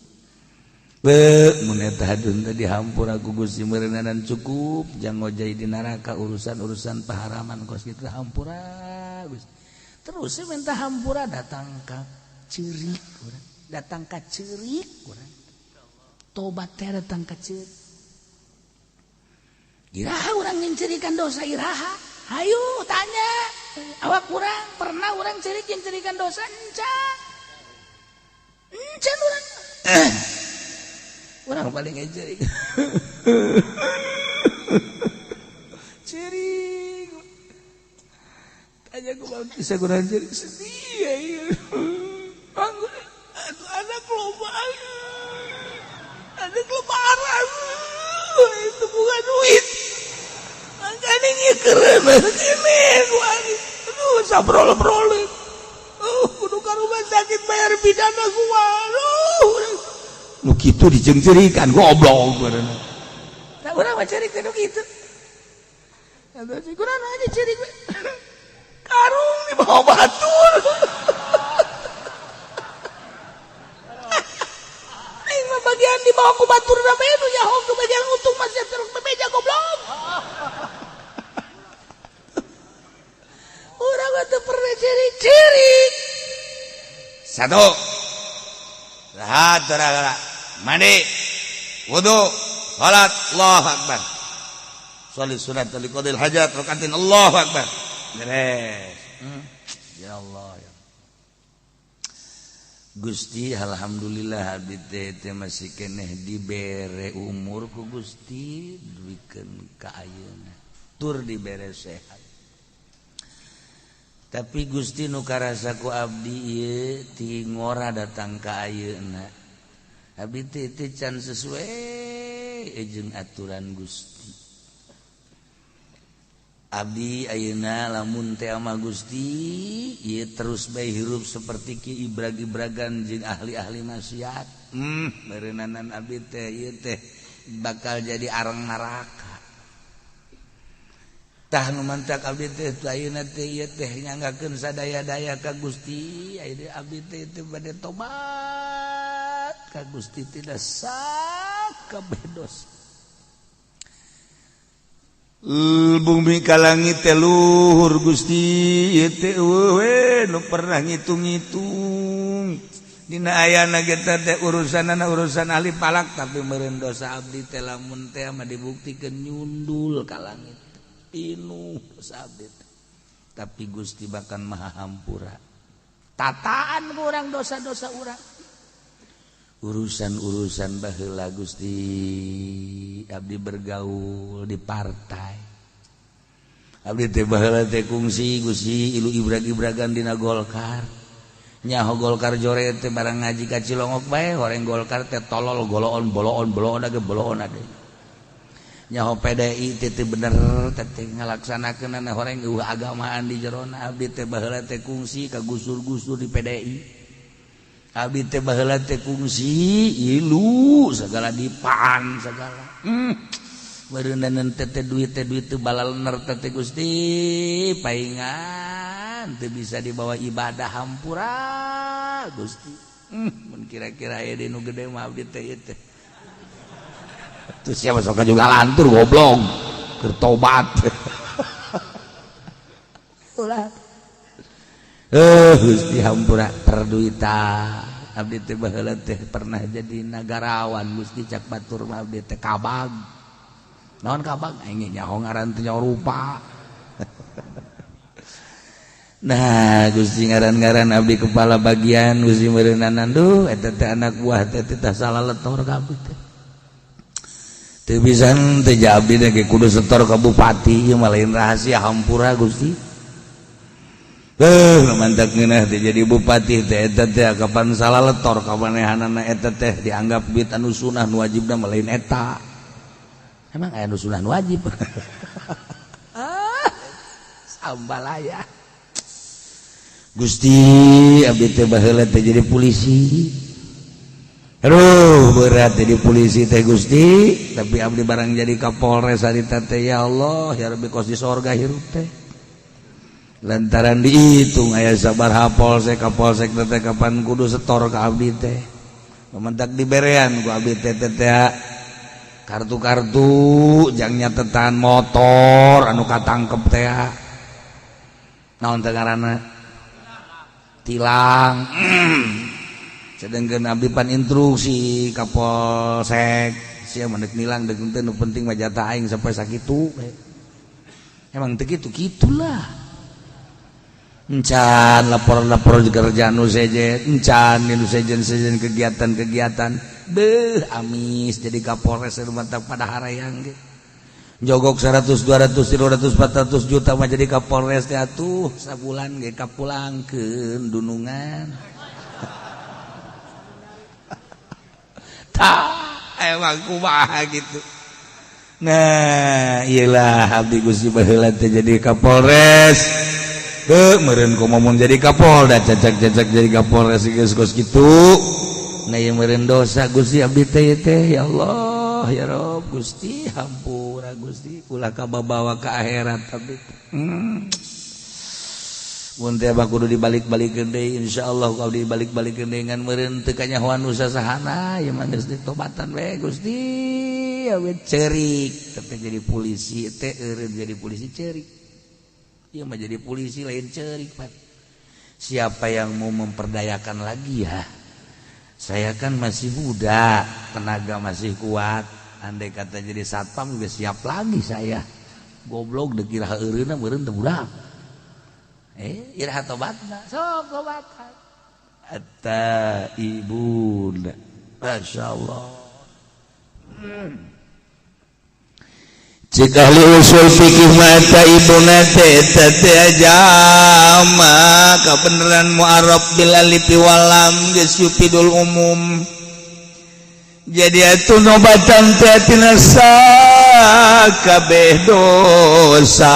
Be, mun eta hadun teh dihampura ku Gusti meureunana cukup jang ngojay di neraka urusan-urusan paharaman kos kitu hampura Gusti. Terus saya minta hampura datang ka ceurik urang, datang ka ceurik urang. Tobat teh datang ka ceurik. Iraha urang nyencerikan dosa iraha? Hayu tanya. Awak urang pernah urang ceurik nyencerikan dosa encan. Encan urang. Orang paling cerik. Cerik. Tanya gua bisa kurang cerik sedih ya. Aduh, anak loba. Anak lebaran. Itu bukan duit. Makanya keren ini. Aduh, sabrol-brol. Oh, kudu ka rumah sakit bayar pidana gua. Aduh. Nu kitu dijengcerikan goblok bareuna. Tah urang mah ceurik teh nu kitu. Atuh si kurang aja ceurik we. Karung di bawah batur. Aing mah bagian di bawah ku batur da bae nu nyaho ke bagian untung masih terus bebeja goblok. Urang mah teu pernah ceurik-ceurik. Satu. Rahat gara-gara mandi wudu salat Allahu akbar sholli sunat li qadil hajat rakaatin Allahu akbar beres. Ya Allah ya Gusti, alhamdulillah abdi teh masih keneh dibere umur ku Gusti duikeun ka ayeuna tur dibere sehat. Tapi Gusti nu karasa ku abdi ieu ti ngora datang ka ayeuna. Abdi teh teh can sesuai jeung aturan Gusti. Abdi ayeuna lamun teh ama Gusti ieu terus bae hirup seperti ki ibrag-ibragan jeung ahli-ahli maksiat. Meureunana abdi teh ieu teh bakal jadi arang neraka. Tah nu mantak abdi teh ayeuna teh ieu teh nyanggakeun sadaya-daya ka Gusti, ayeuna abdi teh teu bade tobat ka Gusti tidak sakabeh dosa. Bumi ka langit teh luhur Gusti ieu teh eueuh we nu pernah ngitung-ngitung. Dina ayana ge teh urusanana urusan ahli palak tapi meureun dosa abdi teh lamun teh mah dibuktikeun nyundul ka langit. Pinuh dosa abdi teh. Tapi Gusti bahkan maha hampura. Tataan urang dosa-dosa urang. Urusan-urusan baheula Gusti abdi bergaul di partai. Abdi teh baheula teh kungsi Gusti ilu ibrag-ibragan dina Golkar. Nyaho Golkar jore teh barang ngaji ka Cilongok bae horeng Golkar teh tolol goloon boloon boloon age boloon age. Nyaho PDI teh teu bener teh ngalaksanakeunana horeng eueuh agamaan di jerona. Abdi teh baheula teh kungsi ka gusur-gusur di PDI. Abdi teh baheula teh kungsi ilu segala dipaan segala. Meureunana teh duit teh balalener teh Gusti paingan teu bisa dibawa ibadah hampura Gusti. Mun kira-kira aya di nu gede mah abdi teh ieu teh. Terus siapa sok juga lantur goblok keur tobat. Ulah. Gusti hampura perduitan. Abdi teh baheula teh pernah jadi nagarawan Gusti cak batur mah abdi teh kabag. Naon kabag? Aing nyaho ngaran teh nyaho rupa. Nah, Gusti ngaran-ngaran abdi kepala bagian Gusti meureunana duh eta teh anak buah teh teh salah letor ka abdi teh. Teu bisa teh abdi teh kudu setor ka bupati ieu mah lain rahasia hampura Gusti. Mantap ngeunah teh jadi bupati teh eta teh kapan salah letor ka manehanana eta teh dianggap duit anu sunah nu wajibna mah lain eta. Emang aya nu sunah nu wajib. Ah, sambalaya. Gusti abdi teh baheula teh jadi polisi. Aduh berat jadi polisi teh Gusti, tapi abdi barang jadi Kapolres harita teh ya Allah ya Rabbi kos di sorga hirup teh. Lantaran dihitung aya sabaraha polsek kapolsek teh kapan kudu setor ka abdi teh. Mementak diberean ku abdi teh teh kartu-kartu jang nyatetan motor anu katangkep teh. Naon teh ngaranna? Tilang. Sedangkan abdi pan instruksi Kapolsek sia mah deuk nilang deuk teu, nu penting mah jatah aing sampai sakitu. Emang teu kitu kitulah. Encan lapor-lapor kerjaan nu sejen, encan nu sejen-sejen kegiatan-kegiatan. Beuh, amis jadi Kapolres mantap pada harayang ge. Jogok 100, 200, 300, 400 juta mah jadi Kapolres teh atuh sabulan ge kapulangkeun dunungan. Tah, emang kumaha gitu. Nah, iyalah abdi Gusti baheula teh jadi Kapolres. Beuh, meureun kumaha mun jadi Kapolda, cacak-cacak jadi Kapolres geus kos kitu. Nah, ieu meureun dosa Gusti abdi teh teh, ya Allah, ya Rob, Gusti hampura Gusti, ulah kababawa ka akhirat abdi. Mun teh mah kudu dibalik-balikeun deui, insyaallah ku abdi dibalik-balikeun deui ngan meureun teu kanyahoan usasahana, ieu mah geus ditobatan we Gusti. Awe cerik tapi jadi polisi teh eureun jadi polisi cerik. Ieu mah jadi polisi lain cerik, Pak. Siapa yang mau memperdayakan lagi ya? Saya kan masih muda, tenaga masih kuat. Andai kata jadi satpam juga siap lagi saya. Goblok deuk iraha eureunna meureun teu budak. Iraha tobatna? Sok tobatan. At-taibun. Masyaallah. Cik ahli usul fikih mata ibuna teh teh jama kabeneran mu'arab bil alif wal lam geus yufidul umum. Jadi atuh nobatan teh tina sakabeh dosa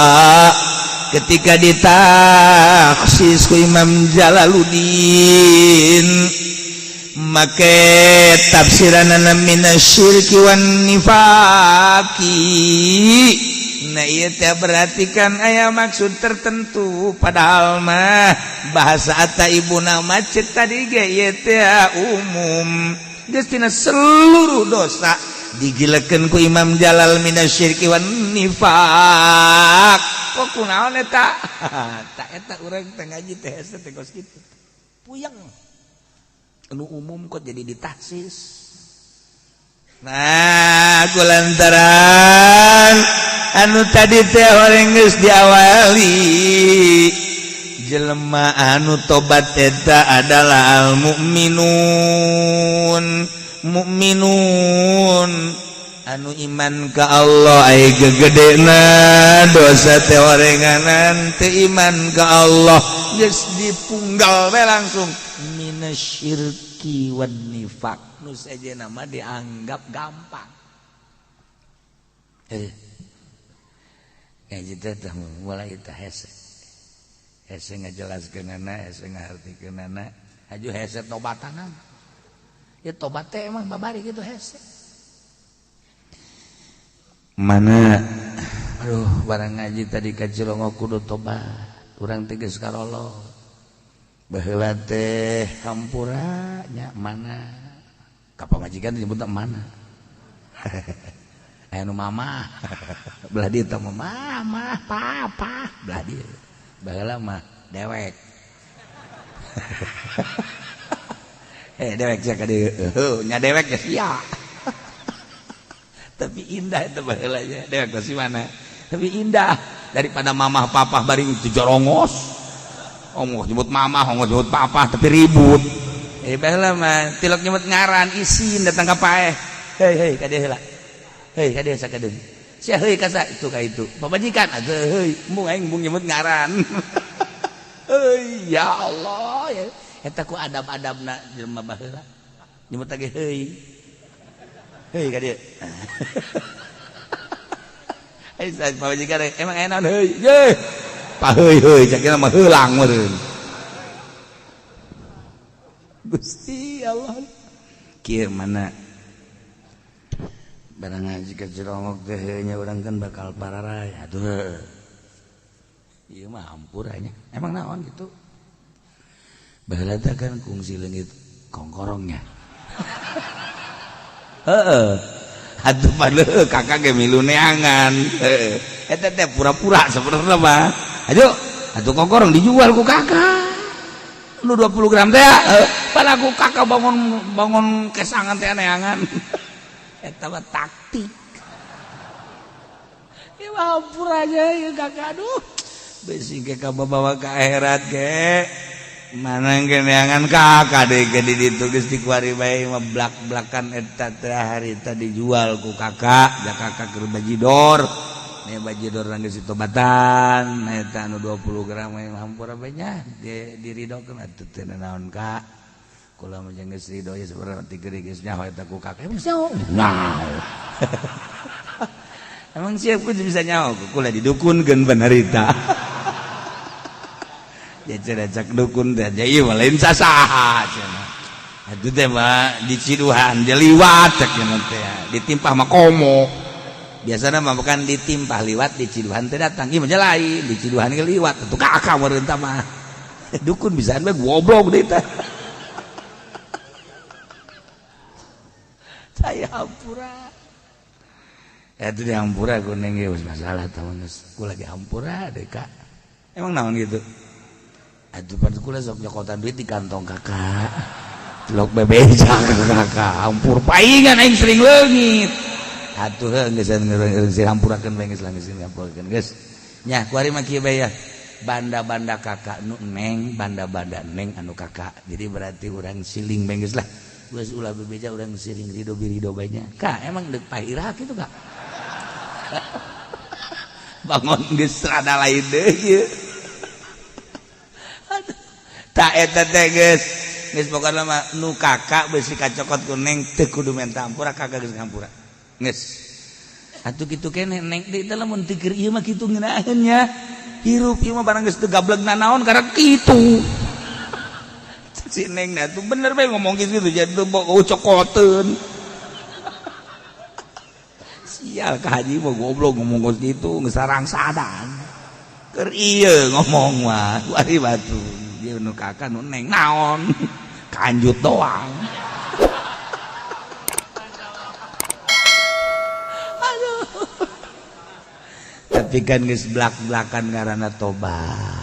ketika ditaksis ku Imam Jalaluddin make tafsiranana minasyirki wan nifaqi. Nah ieu teh berarti kan aya maksud tertentu, padahal mah bahasa ata ibuna macet tadi ge ieu teh umum geus tina seluruh dosa digilekeun ku Imam Jalal minasyirki wan nifaq. Kok kunaon eta? Tak eta urang teh ngaji teh hese teh kos kitu. Puyeng. Anu umum kok jadi ditaksis. Nah, kulantaran anu tadi teh orang geus diawali jelema anu tobat eta adalah al mukminun. Mukminun anu iman ka Allah, ai gegedena dosa teh orenganan teu iman ka Allah geus dipunggal we langsung minasyirki wan nifaq. Nu sejenna mah dianggap gampang. Ngaji teh mulai teh hese. Hese ngajelaskeunana, hese ngahartikeunana, haju hese tobatanana. Ya tobat teh emang babari gitu hese. Mana aduh barang ngaji tadi ka Cilongok kudu tobat. Urang teh geus karolo. Baheula teh hampura nya mana ka pamajikan disebutna mana. Aya nu mama belah dieu teh mama papa belah dieu. Baheula mah dewek. Dewek sia ka dieu. Nya dewek ya sia. Tapi indah itu baheula nya. Dewek teh si mana? Tapi indah daripada mamah papah bari jorongos. Ongkoh nyebut mamah, ongkoh nyebut papa, tapi ribut. Baheula mah tilok nyebut ngaran isin datang ka paeh. Hei hei ka dieu heula. Hei ka dieu sakadeung. Sia heuy ka sa itu ka itu. Pamajikan atuh heuy, embung aing embung nyebut ngaran. Heuy ya Allah ya. Eta ku adab-adabna jelema baheula. Nyebut lagi heuy. Heuy ka dieu. Ai pamajikan emang aya naon heuy. Ye. Paheuy heuy cak mah heulang meureun. Gusti Allah. Kieu mana barang ngaji ka Cilongok teh nya urang kan bakal pararaya atuh. Ieu mah hampura nya. Emang naon gitu? Baheula teh kan kungsi leungit kongkorongnya. Heeh. Atuh padahal kakak ge milu neangan. Heeh. Eta teh pura-pura sebenarnya mah. Ayo, atuh kokor dijual ku kakak. Nu 20 gram teh, pada ku kakak bangun kesangan teh neangan. Eta mah taktik. Ya hampura aja ya kakak, aduh. Besi ke bawa ke akhirat ge. Mana ge neangan kakak deh ge di ditu geus dikuari bae mah blak-blakan eta teh harita dijual ku kakak, da kakak keur bajidor. Nih bajidor geus ditobatan, eta anu 20 gram mah hampura bae nya diridokeun atuh teu naon kak. Kula mah jeung geus ridho ya sebenarnya ti geus nyaho eta ku kakak. Emang nyaho? Nah. Emang siap ku bisa nyaho kula didukunkeun panarita. Ya cenah cak dukun teh ieu mah lain sasaha cenah. Atuh teh mah diciduhan dia liwat cek cenah teh. Ditimpah mah komo. Biasana mah bukan ditimpah liwat diciduhan teh datang. Ieu mah lain diciduhan ge liwat atuh kakak meureun tah mah. Dukun bisaan bae goblok deui teh. Saya hampura. Itu di hampura kuning ge geus masalah tah geus. Kula lagi hampura deh kak. Emang naon gitu? Aduh pada kula sok nyokotan duit di kantong kakak. Celok bebeja kakak. Hampur paingan aing sering leungit. Atuh heuh geus geus hampurakeun bae geus lah geus hampurakeun geus. Nya kuari mah kieu bae ya. Banda-banda kakak nu neng, banda-banda neng anu kakak. Jadi berarti urang siling bae geus lah. Geus ulah bebeja urang siling ridho birido bae nya. Kak emang deuk pahira kitu kak. Bangun geus rada lain deui ieu. Tak eta teh geus geus pokona mah nu kakak beusi kacokot ku neng teu kudu menta ampura kakak geus ngampura. Geus. Atuh kitu keneh neng teh lamun teu keur ieu mah kitu ngeunaheun nya. Hirup ieu mah barang geus teu gableg nanaon karek kitu. Si neng atuh bener bae ngomong kitu jadi teu cokoteun. Sial ka haji mah goblok ngomong kos kitu geus sarang-sadan. Keur ieu ngomong mah wari batu. Dia nu kakak nu neng naon kanjut doang. Aduh. Tapi kan geus blak-blakan ngaranna tobat.